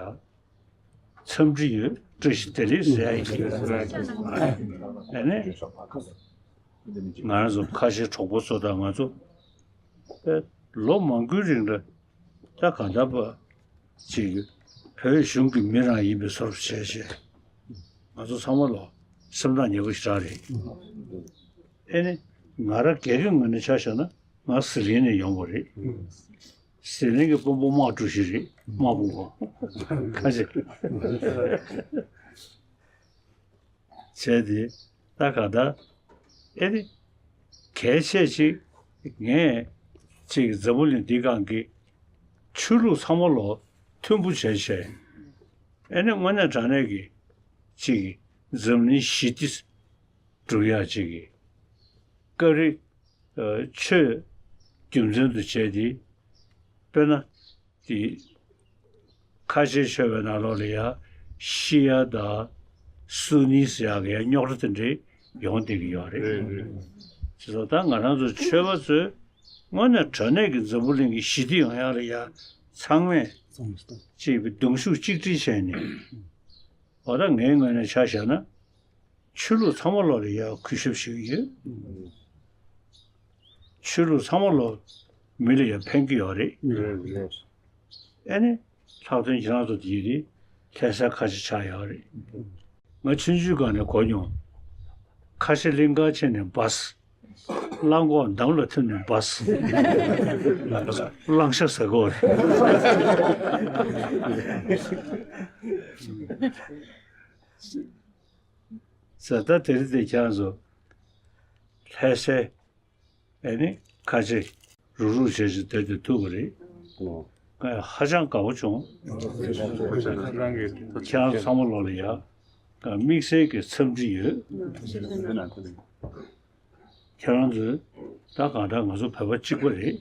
འཚམས་འདྲི་ཡོད། བཀྲ་ཤིས་བདེ་ལེགས་ཟེར་ཡ་ཡིན། ཨ་ནི། ང་རང་ཚོ་ཁ་ཆེ་གྲོགས་པོ་ཚོ་དང་ང་ཚོ་ཨེ་ལོ་མང་པོའི་རིང་ལ་ད་ག་ད་པ་ཅིག་བོད་གཞུང་གི་མི་རང་ཡིན་པའི་བཟོ་འདྲ་བྱས་བྱས་ང་ཚོ་ཚང་མ་ལོ་སེམས་ཐག་ཉེ་པོ་ཞེ་དྲག་རེད། ཨེ་ནི་ང་རང་སྒེར་གྱི་ངོས་ནས་ཆ་བཞག་ན་ང་ཟི་ལིང་ནས་ཡོང་བ་རེད། ཟི་ལིང་གི་དཔོན་པོ་དམག་གྲོས་གཞི་རེད། དམག་དཔུང་གོ་ཁ་ཆེ། བྱས་ཏེ་ད་ག་ད་ཨེ་ནི་གལ་ཆེ་ཅིག་ངས་ཅིག་འཛམ་བུ་གླིང་འདི་སྒང་གི་ཆོས་ལུགས་ཚང་མ་ལོ་མཐུན་པོ་བྱས་བྱས་ཨེ་ནི་དངོས་གནས་དྲང་གནས་ཀྱི་ཅིག་འཛམ་གླིང་ཞི་བདེ་སྒྲུབ་ཡག་ཅིག་གི་བཀའ་རི་ཆོས་རྒྱུ་མཚན་དུ་བྱས་ཏེ་དཔེར་ན་དེ་ཁ་ཆེ་ཆོས་པའི་ནང་ལོགས་ལ་ཡ་ཤི་ཡ་དང་སུ་ནི་ཟེར་ཡག་གི་ཡ་རྙོག་དྲ་དེ་འདྲའི་ཡོང་བསྡད་ཀྱི་ཡོད་རེད། རེད་རེད། བྱས་ཙང་ད་ང་རང་ཚོ་ཆོས་པ་ཚོས་དངོས་གནས་དྲང་གནས་ཀྱི་འཛམ་བུ་གླིང་གི་ཞི་བདེ་ཡོང་ཡག་ལ་ཡ་ཚང་མས་ཅིག་གདུང་ཤུགས་གཅིག་སྒྲིལ་བྱས་ནས་འོ་ད་ངའི་ངོས་ནས་ཆ་བཞག་ན། ཆོས་ལུགས་ཚང་མ་ལོག་ལ་ཡ་གུས་ཞབས་ཞུ་གི་ཡོད། ཆོས་ལུགས་ཚང་མ་ལོག་མི་ལ་ཡ་ཕན་གྱི་ཡོད་རེད། རེད་རེད། ཨེ་ནི་ལྷག་དོན་ཁྱེད་རང་ཚོ་དེ་རེད། ལྷ་ས་ཁ་ཆེ་ཆགས་ཡོད་རེད། ང་ཆུང་ཆུང་སྒང་ནས་གོ་མྱོང་། ཁ་ཆེ་གླིང་ག་ཕྱིན་ནས་བཱས། གླང་གོག་འདམ་ལ་ཐིམ་ནས་བཱས། གླང་ཤ་ཟ་གོ་རེད། ཟ་ད་དེ་རིང་དེ་ཁྱེད་རང་ཚོ་ལྷ་སའི་ཨེ་ནི་ཁ་ཆེ་རུག་རུག་བྱས་བྱས་དེར་དེ་ཐུག་པ་རེད། ཨོ། ཧ་ཅང་དགའ་པོ་བྱུང་། ཁྱེད་རང་ཚང་མ་ལོ་ལ་ཡ་དམིགས་བསལ་གྱི་འཚམས་འདྲི་ཡོད། ཁྱེད་རང་ཚོས་ད་གང་ལྟར་ང་ཚོ་བོད་པ་གཅིག་པ་རེད།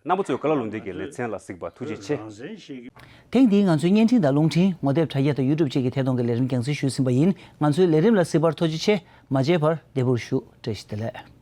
རྣམ་པ་ཚོས་ཀ་ལ་ལུང་བསྟན་གྱི་ལེ་ཚན་ལ་གཟིགས་པར་ཐུགས་རྗེ་ཆེ། ཐེངས་འདིའི་ང་ཚོའི་བརྙན་འཕྲིན་དང་རླུང་འཕྲིན། ངོ་དེབ་དྲ་རྒྱ་དང་ཡུ་ཊུབ་བཅས་ཀྱི་ཐད་གཏོང་གི་ལས་རིམ་རྒྱང་སྲིང་ཞུས་ཟིན་པ་ཡིན། ང་ཚོའི་ལས་རིམ་ལ་གཟིགས་པར་ཐུགས་རྗེ་ཆེ། མ་མཇལ་བར་བདེ་པོར་བཞུགས། བཀྲ་ཤིས་བདེ་ལེགས།